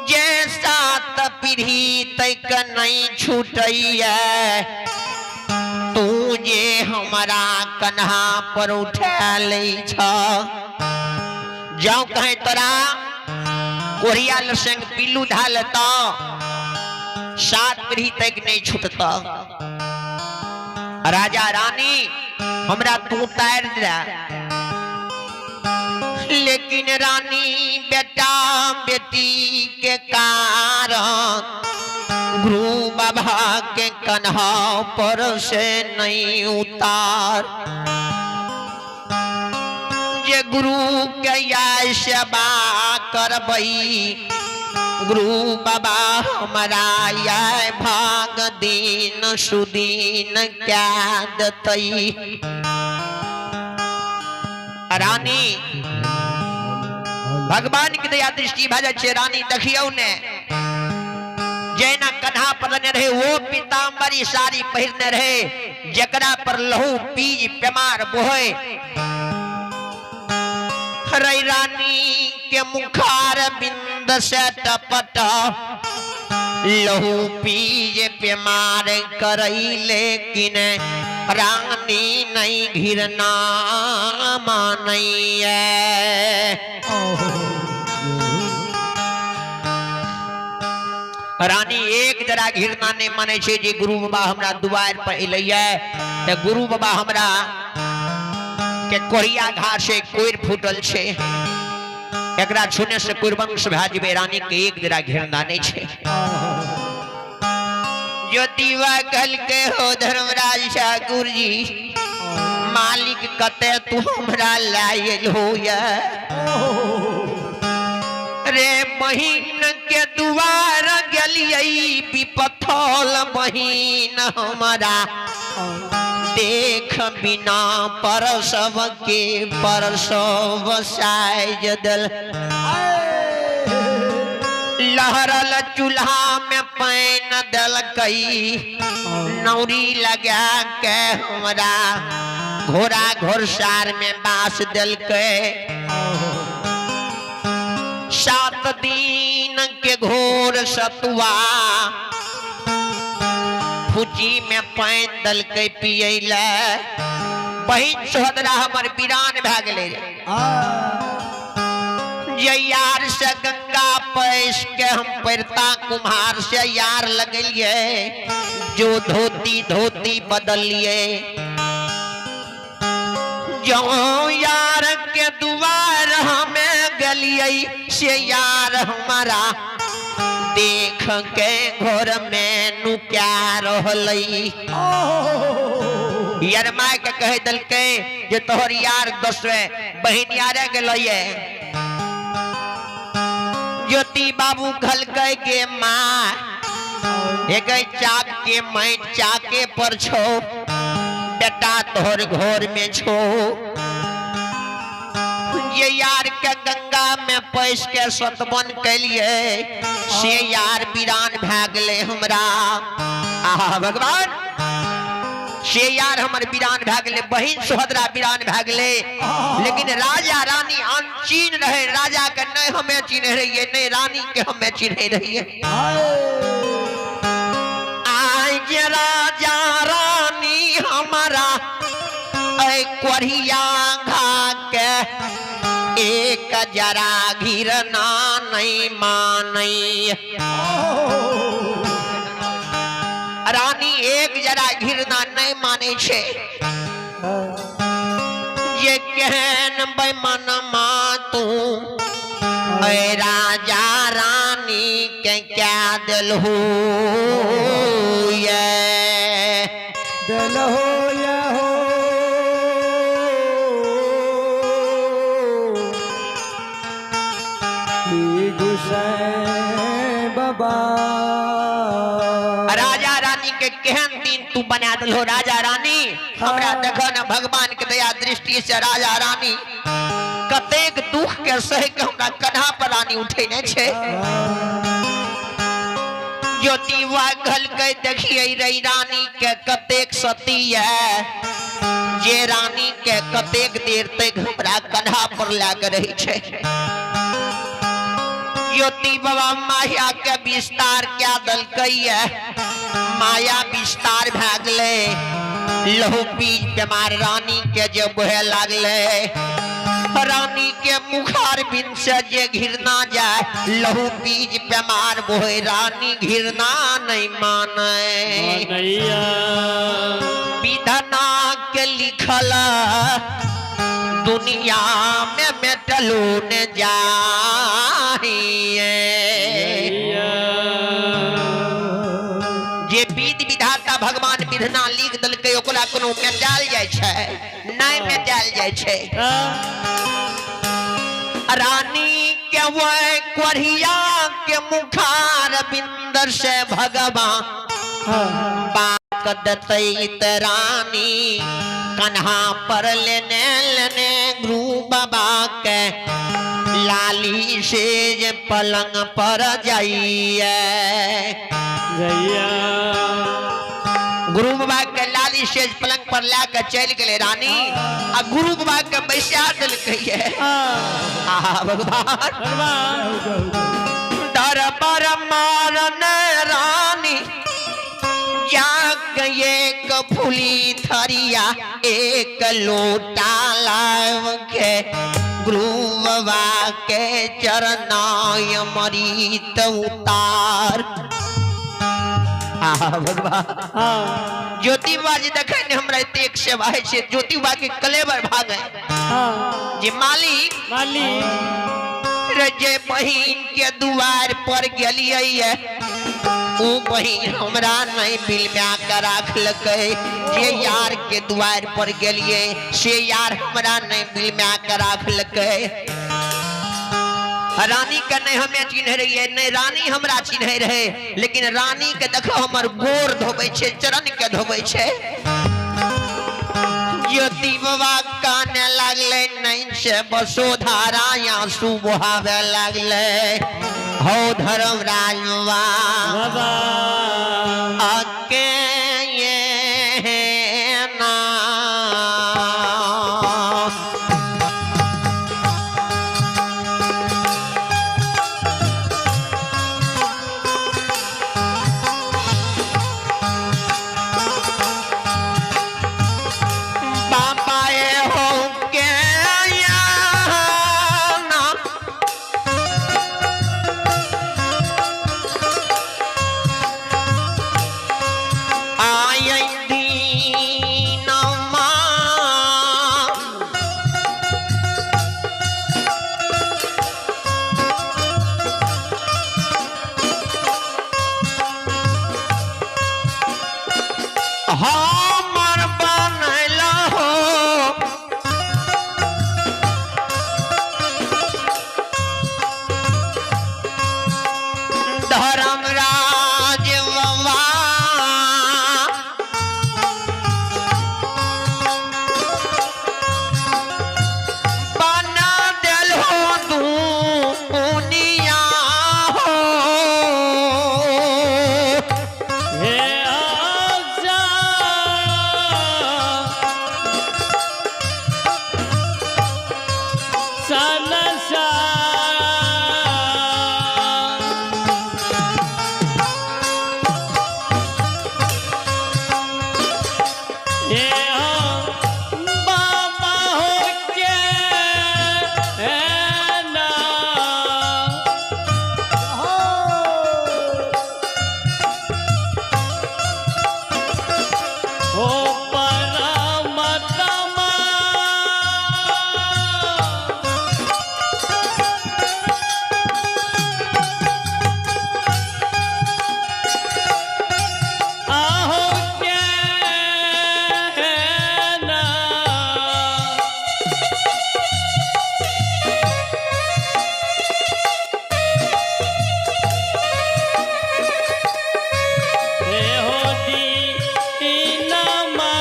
जे सात पीढ़ी तक नहीं छूटैया, तू जे हमरा कन्हा पर उठा लै छ। जाओ कहे तोरा कोरिया लसंग पिल्लू धा लेता सात पीढ़ी तक नहीं छूटता। राजा रानी हमरा तू तार दे, लेकिन रानी बेटा बेटी के कारण गुरु बाबा के कन्हा पर से नहीं उतार। जे गुरु के या सेवा करबई गुरु बाबा हमरा या भाग दिन सुदीन क्या देतई। रानी भगवान के दया दृष्टि भऽ जाइ छै। रानी देखियौ ने जेना कन्हा पर लेने रहे वो पीताम्बरी साड़ी पहिरने रहे जकरा पर लहू पीज पेमार बोहे। रे रानी के मुखार बिंद से टपट लहू पीज पेमार करई, लेकिन रानी नहीं घिरना मानैया। रानी एक जरा घिरना नहीं मानै छै जे गुरु बाबा हमरा दुआर पर एलैया तऽ गुरु बाबा हमरा के कोरिया घास से कोरि फूटल छै, एकरा छूने से कुरवंश भए जेबै। रानी के एक जरा घिरना नहीं छै। ज्योतिबा कहलकै हो धर्मराज ठाकुर जी मालिक कते तू हमरा लायल हो या रे बहिन के दुआर गेलियै विपथल बहिन हमरा देख बिना परसव के परसव साइज दल। धरल चूल्हा में पानि देलकै, नौरी लगा के हमरा घोड़ा घोड़सार में बास देलकै। 7 दिन के घोर सतुआ फुची में पानि देलकै पियै ले। बहिन सोहदरा हमर वीरान भए गेलै रे। जे यार से गंगा पैस के हम पैरता कुम्हार से यार लगलिए, जो धोती धोती बदलिए, जो यार के दुआर हमें गलिए से यार हमारा देख के घर में नुक्या रहलै। यार my के कह दलकै जे तोहर यार दसवे बहिन यारे गेलैये। ज्योति बाबू कहलकै के माँ एक चाक के माटि चाके पर छो, बेटा तोहर घर में छो। ये यार के गंगा में पैस के सतबन कैलिए से यार वीरान भए गेलै हमरा। आहा भगवान, से यार हमर वीरान भए गेलै, बहिन सुभद्रा वीरान भए गेलै। लेकिन राजा रानी अनचीन रहे, राजा के नहीं हमें चिन्ह रहिए, नहीं रानी के हमें चिन्ह रहिए। आज राजा रानी हमारा ऐ कोढ़िया घा के एक जरा घिरना नहीं मानई। रानी एक जरा घिरना नहीं माने छे। ये केहन बेमनमा तू ऐ राजा रानी के क्या दिलहू ये दिलहू ये हो। गुसैन बाबा राजा रानी के केहन दिन तू बना दिलहो। राजा रानी हमरा देखो न भगवान के दया दृष्टि से राजा रानी कतेक दुख के सह के हमरा कन्हा पर रानी उठेने छे। ज्योति वाघल के देखिए रे रानी के कतेक सती है, जे रानी के कतेक देर तक हमरा कन्हा पर लाग रही छे। ज्योति बाबा माया के विस्तार क्या दलकै है, माया विस्तार भए गेलै। लहू बीज बीमार रानी के जे बहे लागलै, रानी के मुखार बिन से जे घिरना जाए, लहू बीज बीमार बोहे रानी घिरना नहीं माने। विधना के लिखल दुनिया में मेटलो ने जाहिए। जे विध विधाता भगवान विधना लिख देलकै ओकरा कोनो मेटायल जाइ छै नहि मेटायल जाइ छै। रानी के वह कोढ़िया के मुखार बिंदर से भगवान बाक देतै त रानी कन्हा पर लेने लेने गुरु बाबा के लाली से जे पलंग पर जाइए। गुरु बाबा के लाली से पलंग पर ला के चलि गेलै रानी आ गुरु बाबा के बैसा देलकै। आहा भगवान, दरबार मारन रानी जाक एक फूली थरिया एक लोटा लाव के गुरु बाबा के चरनाय मरीत उतार। आहा भगवान, ज्योति बाबा जी देखे ने हमरा एतेक सेवा होइ छै, ज्योति बाबा के कलेवर भागे जे मालिक मालिक रे जे बहिन के दुआर पर गेलियै ये उ बहिन हमरा नहीं बिलमा के राखलकै, जे यार के दुआर पर गेलियै से यार हमरा नहीं बिलमा के राखलकै। रानी के नहीं हमें चिन्ह रहिए, नहीं रानी हमरा चिन्ह रहे, लेकिन रानी के देखो हमर गोर धोबै छै, चरण के धोबै छै। ज्योति बाबा काने लागलै, नहीं से बसोधारा आंसू बहावे लागलै। हो धर्मराज बाबा बाबा आके ये ना बाबा ये हो के या ना आय दीनमा हमर बनल हो धर्मराज बाबा बना दिल हो दुनिया हो। हे आशा सनसा हे बाबा हो के ना। हो परमात्मा आहो के ना। हे हो दीनमा।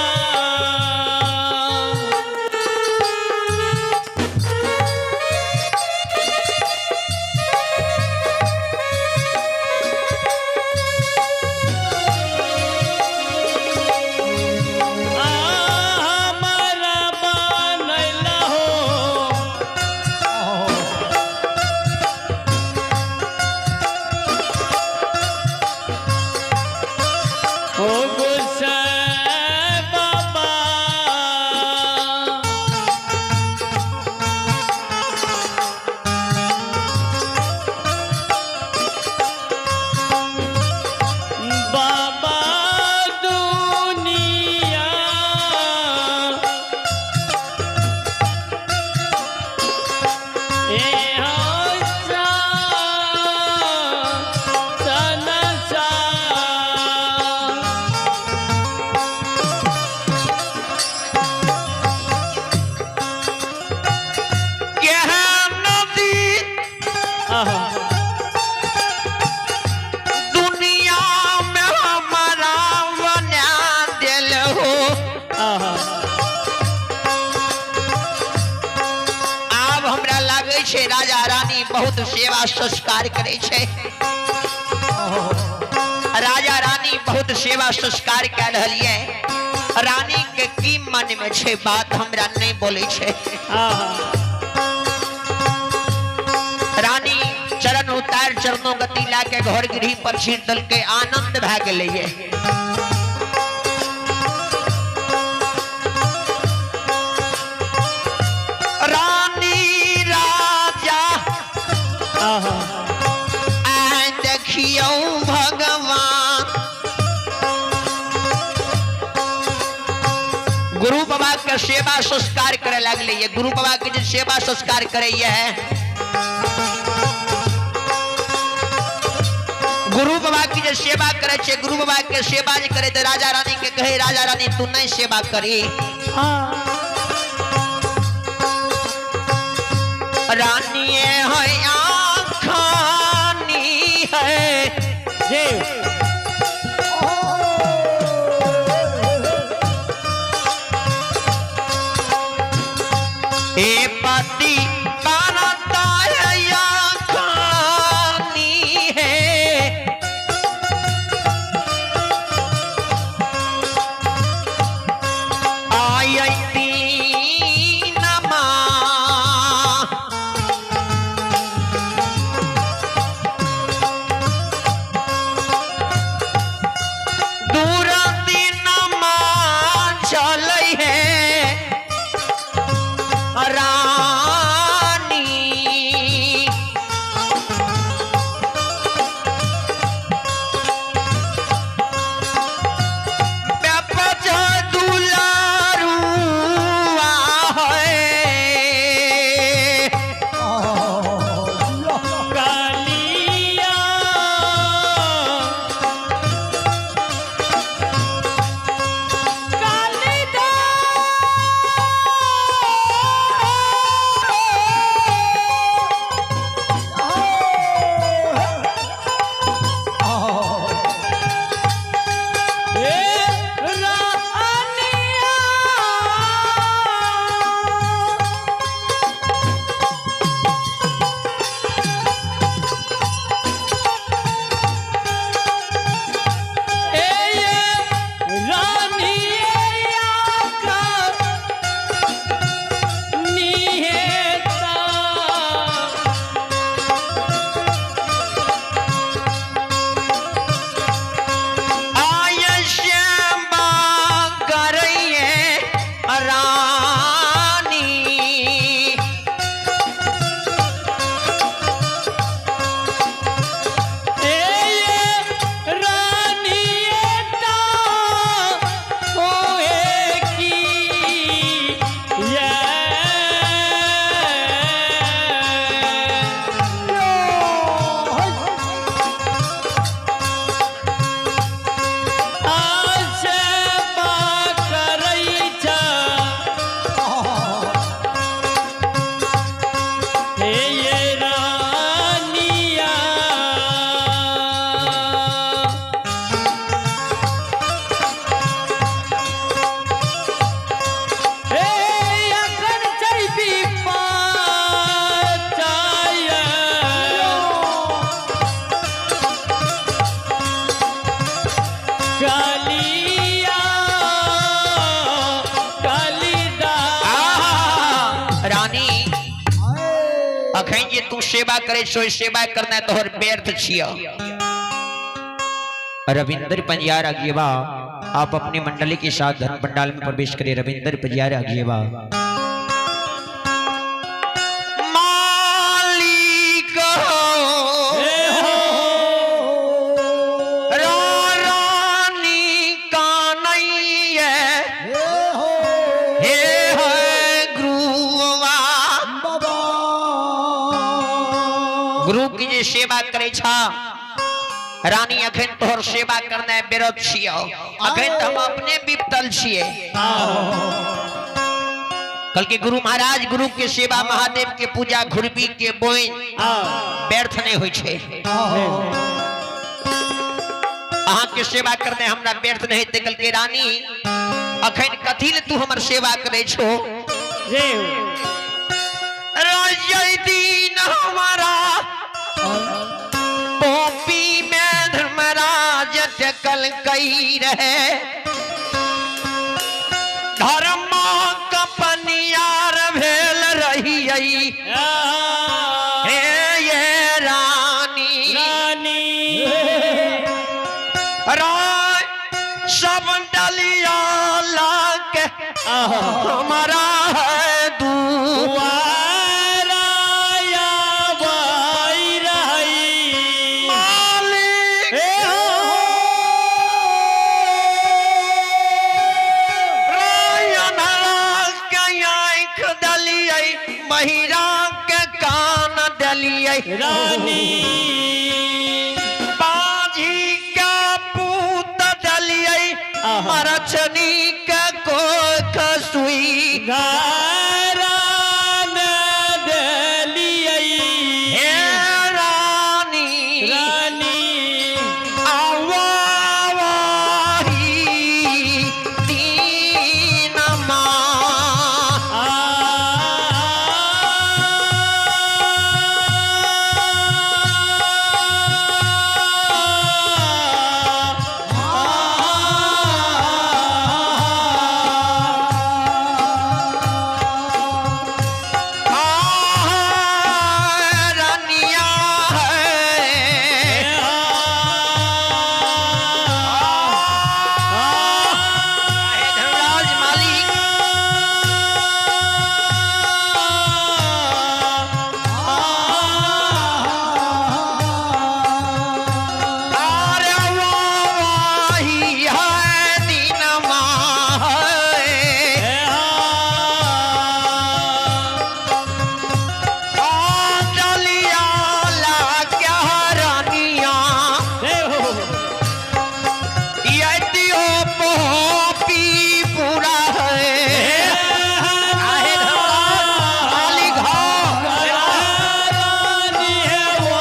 आ हमारा बनल हो। हो गुस्सैन बाबा। बाबा दुनिया ए हंसा सनसा। केहन नदी आहा। दुनिया में हमारा बना दिल हो। आहा। आब हमरा लागै छै राजा रानी बहुत सेवा संस्कार करै छै। राजा रानी बहुत सेवा संस्कार कए रहल ये। रानी के की मन में छै बात हमरा नहीं बोलै छै। आहा। रानी चरण उतार चरणों गति ला के घर गृह पर छीट दलके आनंद भए गेलै ये। रानी राजा आहा। आइ देखियौ भगवान गुरु बाबा के सेवा संस्कार करे लगले ये। गुरु बाबा के जे सेवा संस्कार करे ये गुरु बाबा की जे सेवा करे छे, गुरु बाबा के सेवा जे करे ते राजा रानी के कहे राजा रानी तू नहीं सेवा करी। रानी है आखानी है। जी। ए पति करता है आखानी तू सेवा करे छो, सेवा करना तोहर व्यर्थ छियो। रविंद्र पंजियार अगेवा, आप अपनी मंडली के साथ धर्म पंडाल में प्रवेश करें। रविंद्र पंजियार अगेवा। मालिक रानी का नहीं है, हे है गुरुवा। गुरु की जे सेवा करे छा रानी, अखन तोहर सेवा करना बेरत छियो, अखन तो हम अपने विपतल छिए। कल के गुरु महाराज गुरु के सेवा, महादेव के पूजा, घुरबी के बोइन व्यर्थ नहीं होइ छे। अहाँ के सेवा करने हमरा व्यर्थ नहीं हेतै। कल के रानी अखन कथी ले तू हमर सेवा करे छो? राजय दीन हमारा पोपी में धर्मराज टकल कई रहे, धर्म कपनियार भेल रही हे ये रानी। रानी राय सब डलिया लाके हमारा है दूआ वाराया वाई रही मालिक हे हो। राय अनहरा के आँख दलियै, बहिरा के कान दलियै, रानी बाजी का पूत दलियै, मरचनी के कोख सुई घरान देलियै। हे रानी रानी आवाही तीन माँ आ रनिया है धर्मराज मालिक अरे वाही है दीनमा है डलिया ला क्या रानिया यदि हो पोपी पूरा है आहे धर्मराज मालिक हो। मालिक हो।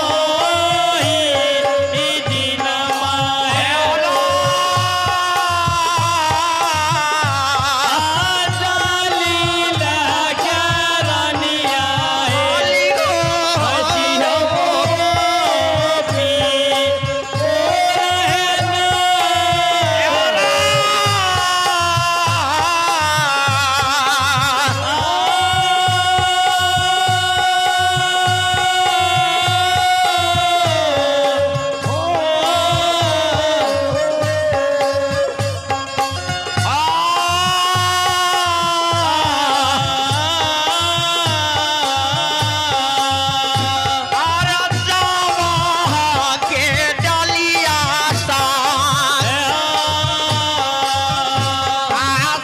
के डलिया सा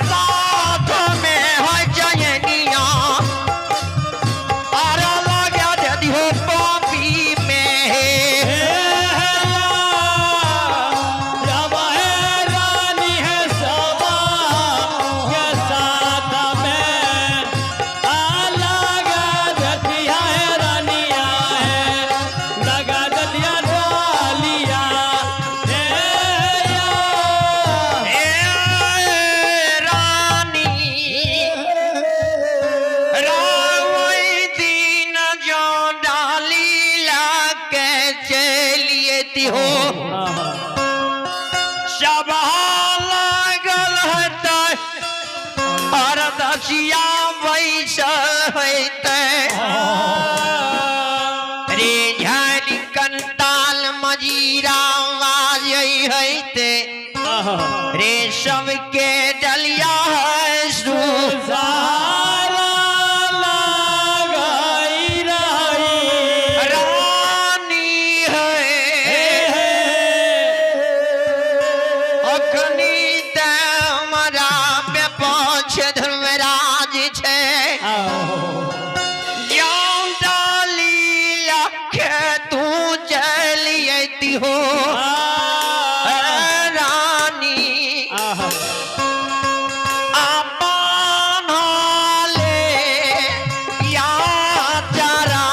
साथ में है जयनिया, अरे लगा दे हो पापी में। ए रानी रावई दिन जो डाली लाके चलिए हो, सभा लागल हेतै अरदसिया बैस हेतै। मजीरा बाजै है ते आहा रेशम के डलिया है सु सारा लगाई रही रानी है अखनी ते हमारा पे पहुँच धर्मराज छे जाऊं डाली लखे तू चलिए हो रानी अपन ले या जरा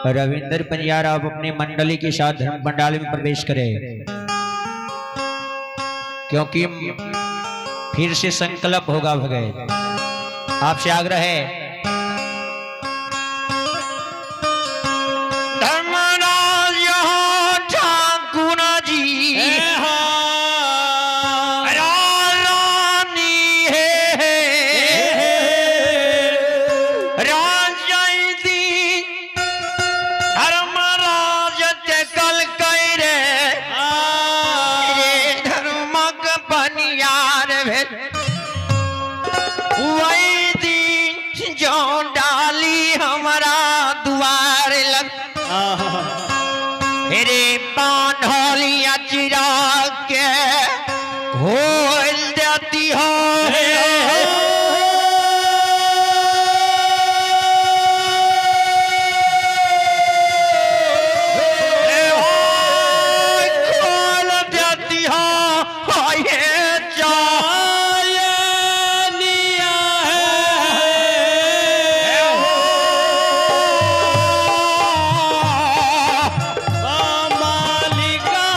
रविंद्र पंजियार आप अपने मंडली के साथ धर्म पंडाल में प्रवेश करें, क्योंकि फिर से संकल्प होगा भगत। आपसे आग्रह है। धर्मराज यहाँ ठाकुर जी रानी है राजदी धर्मराज कल रे रे धर्मक बनियार भेल वही दिन जो डाली हमारा दुआर लग रे बान्हलिया चिरा के खोल देती हो। खोल देती हो ये मालिका।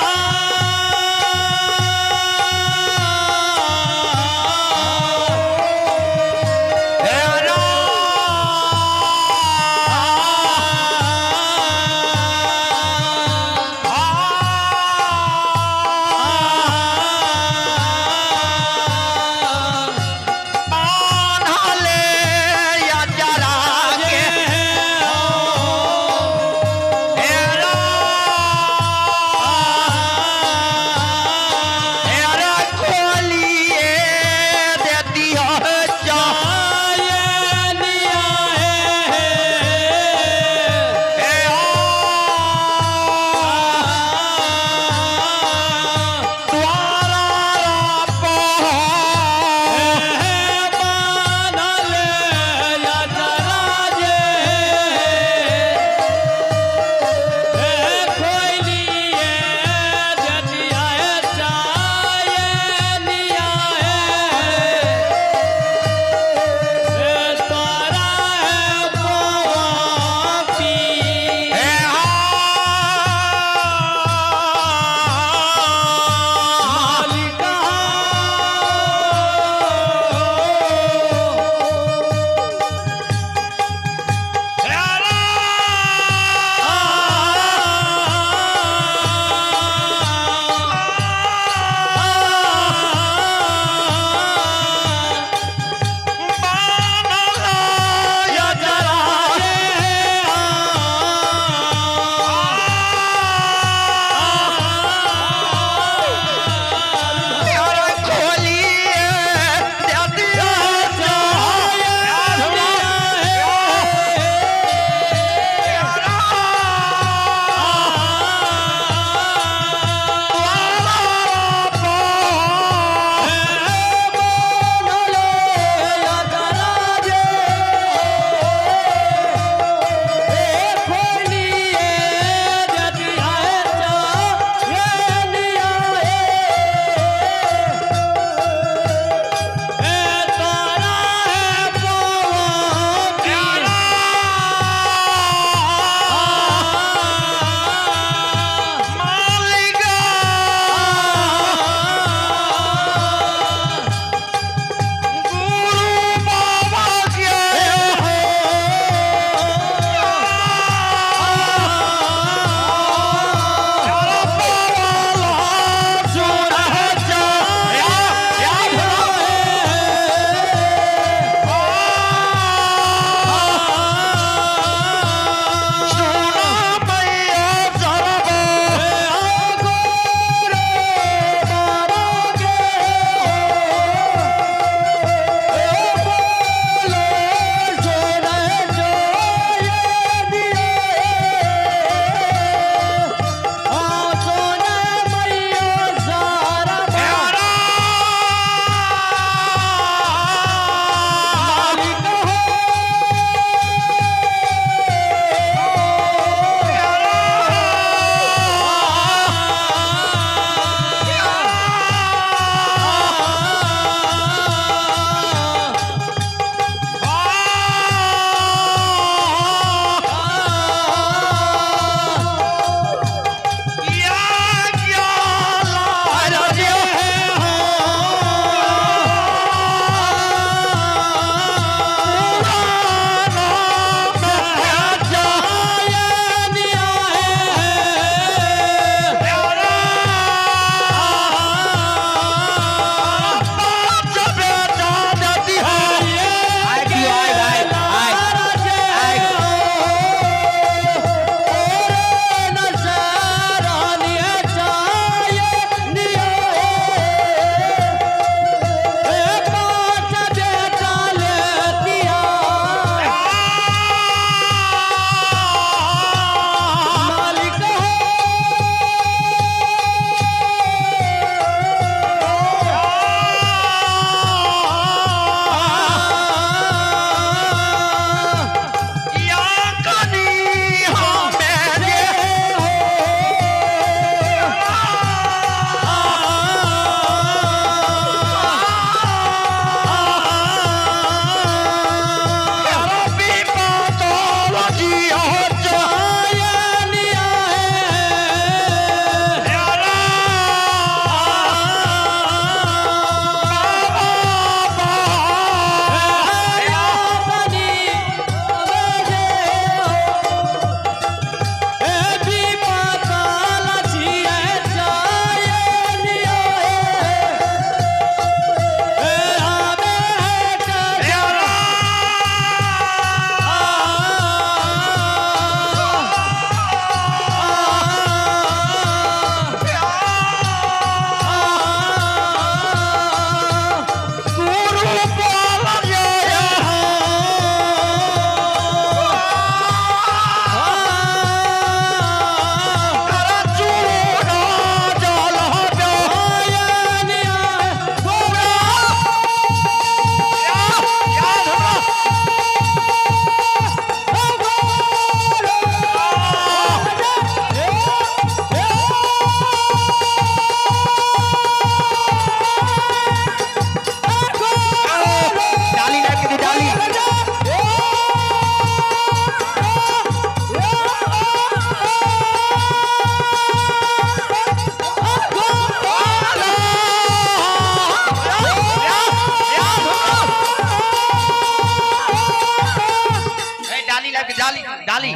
लाइफ के जाली डाली।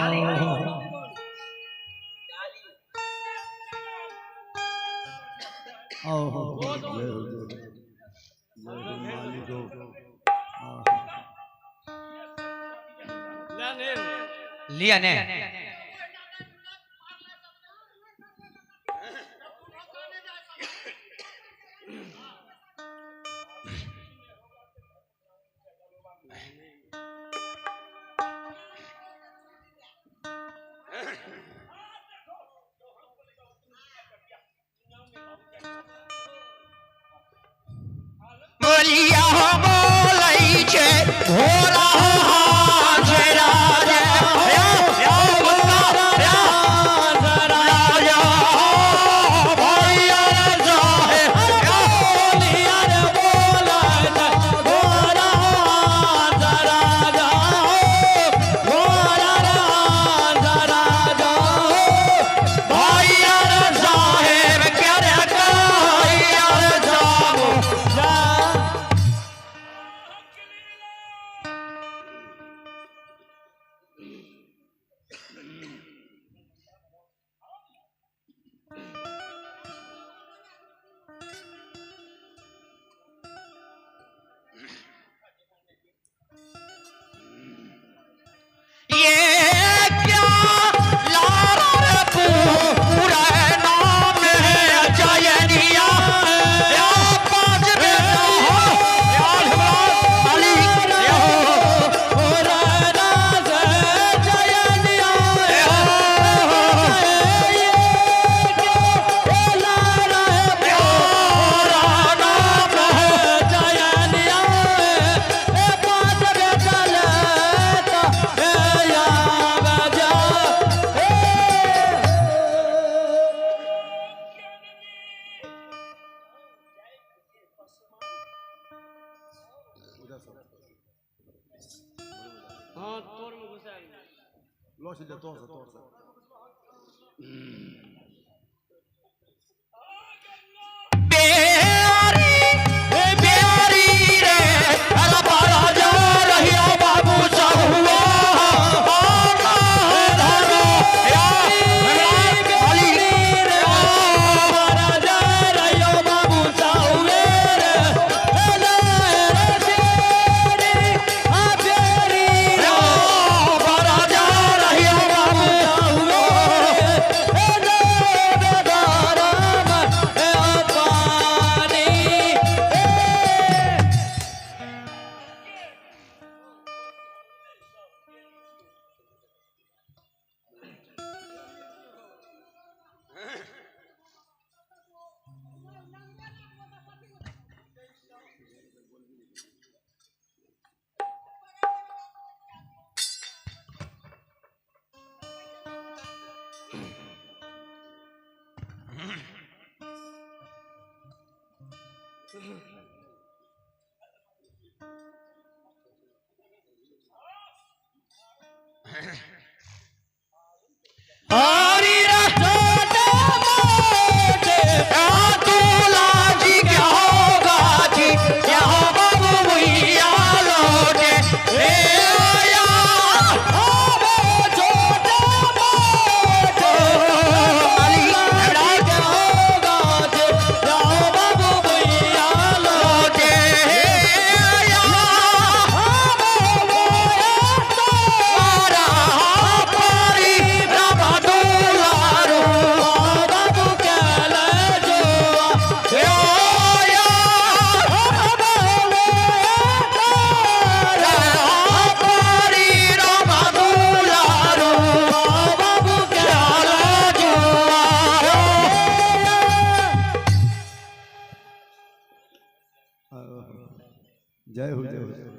लिया ने बोलिया बोलै छे भोला जय हो जय हो।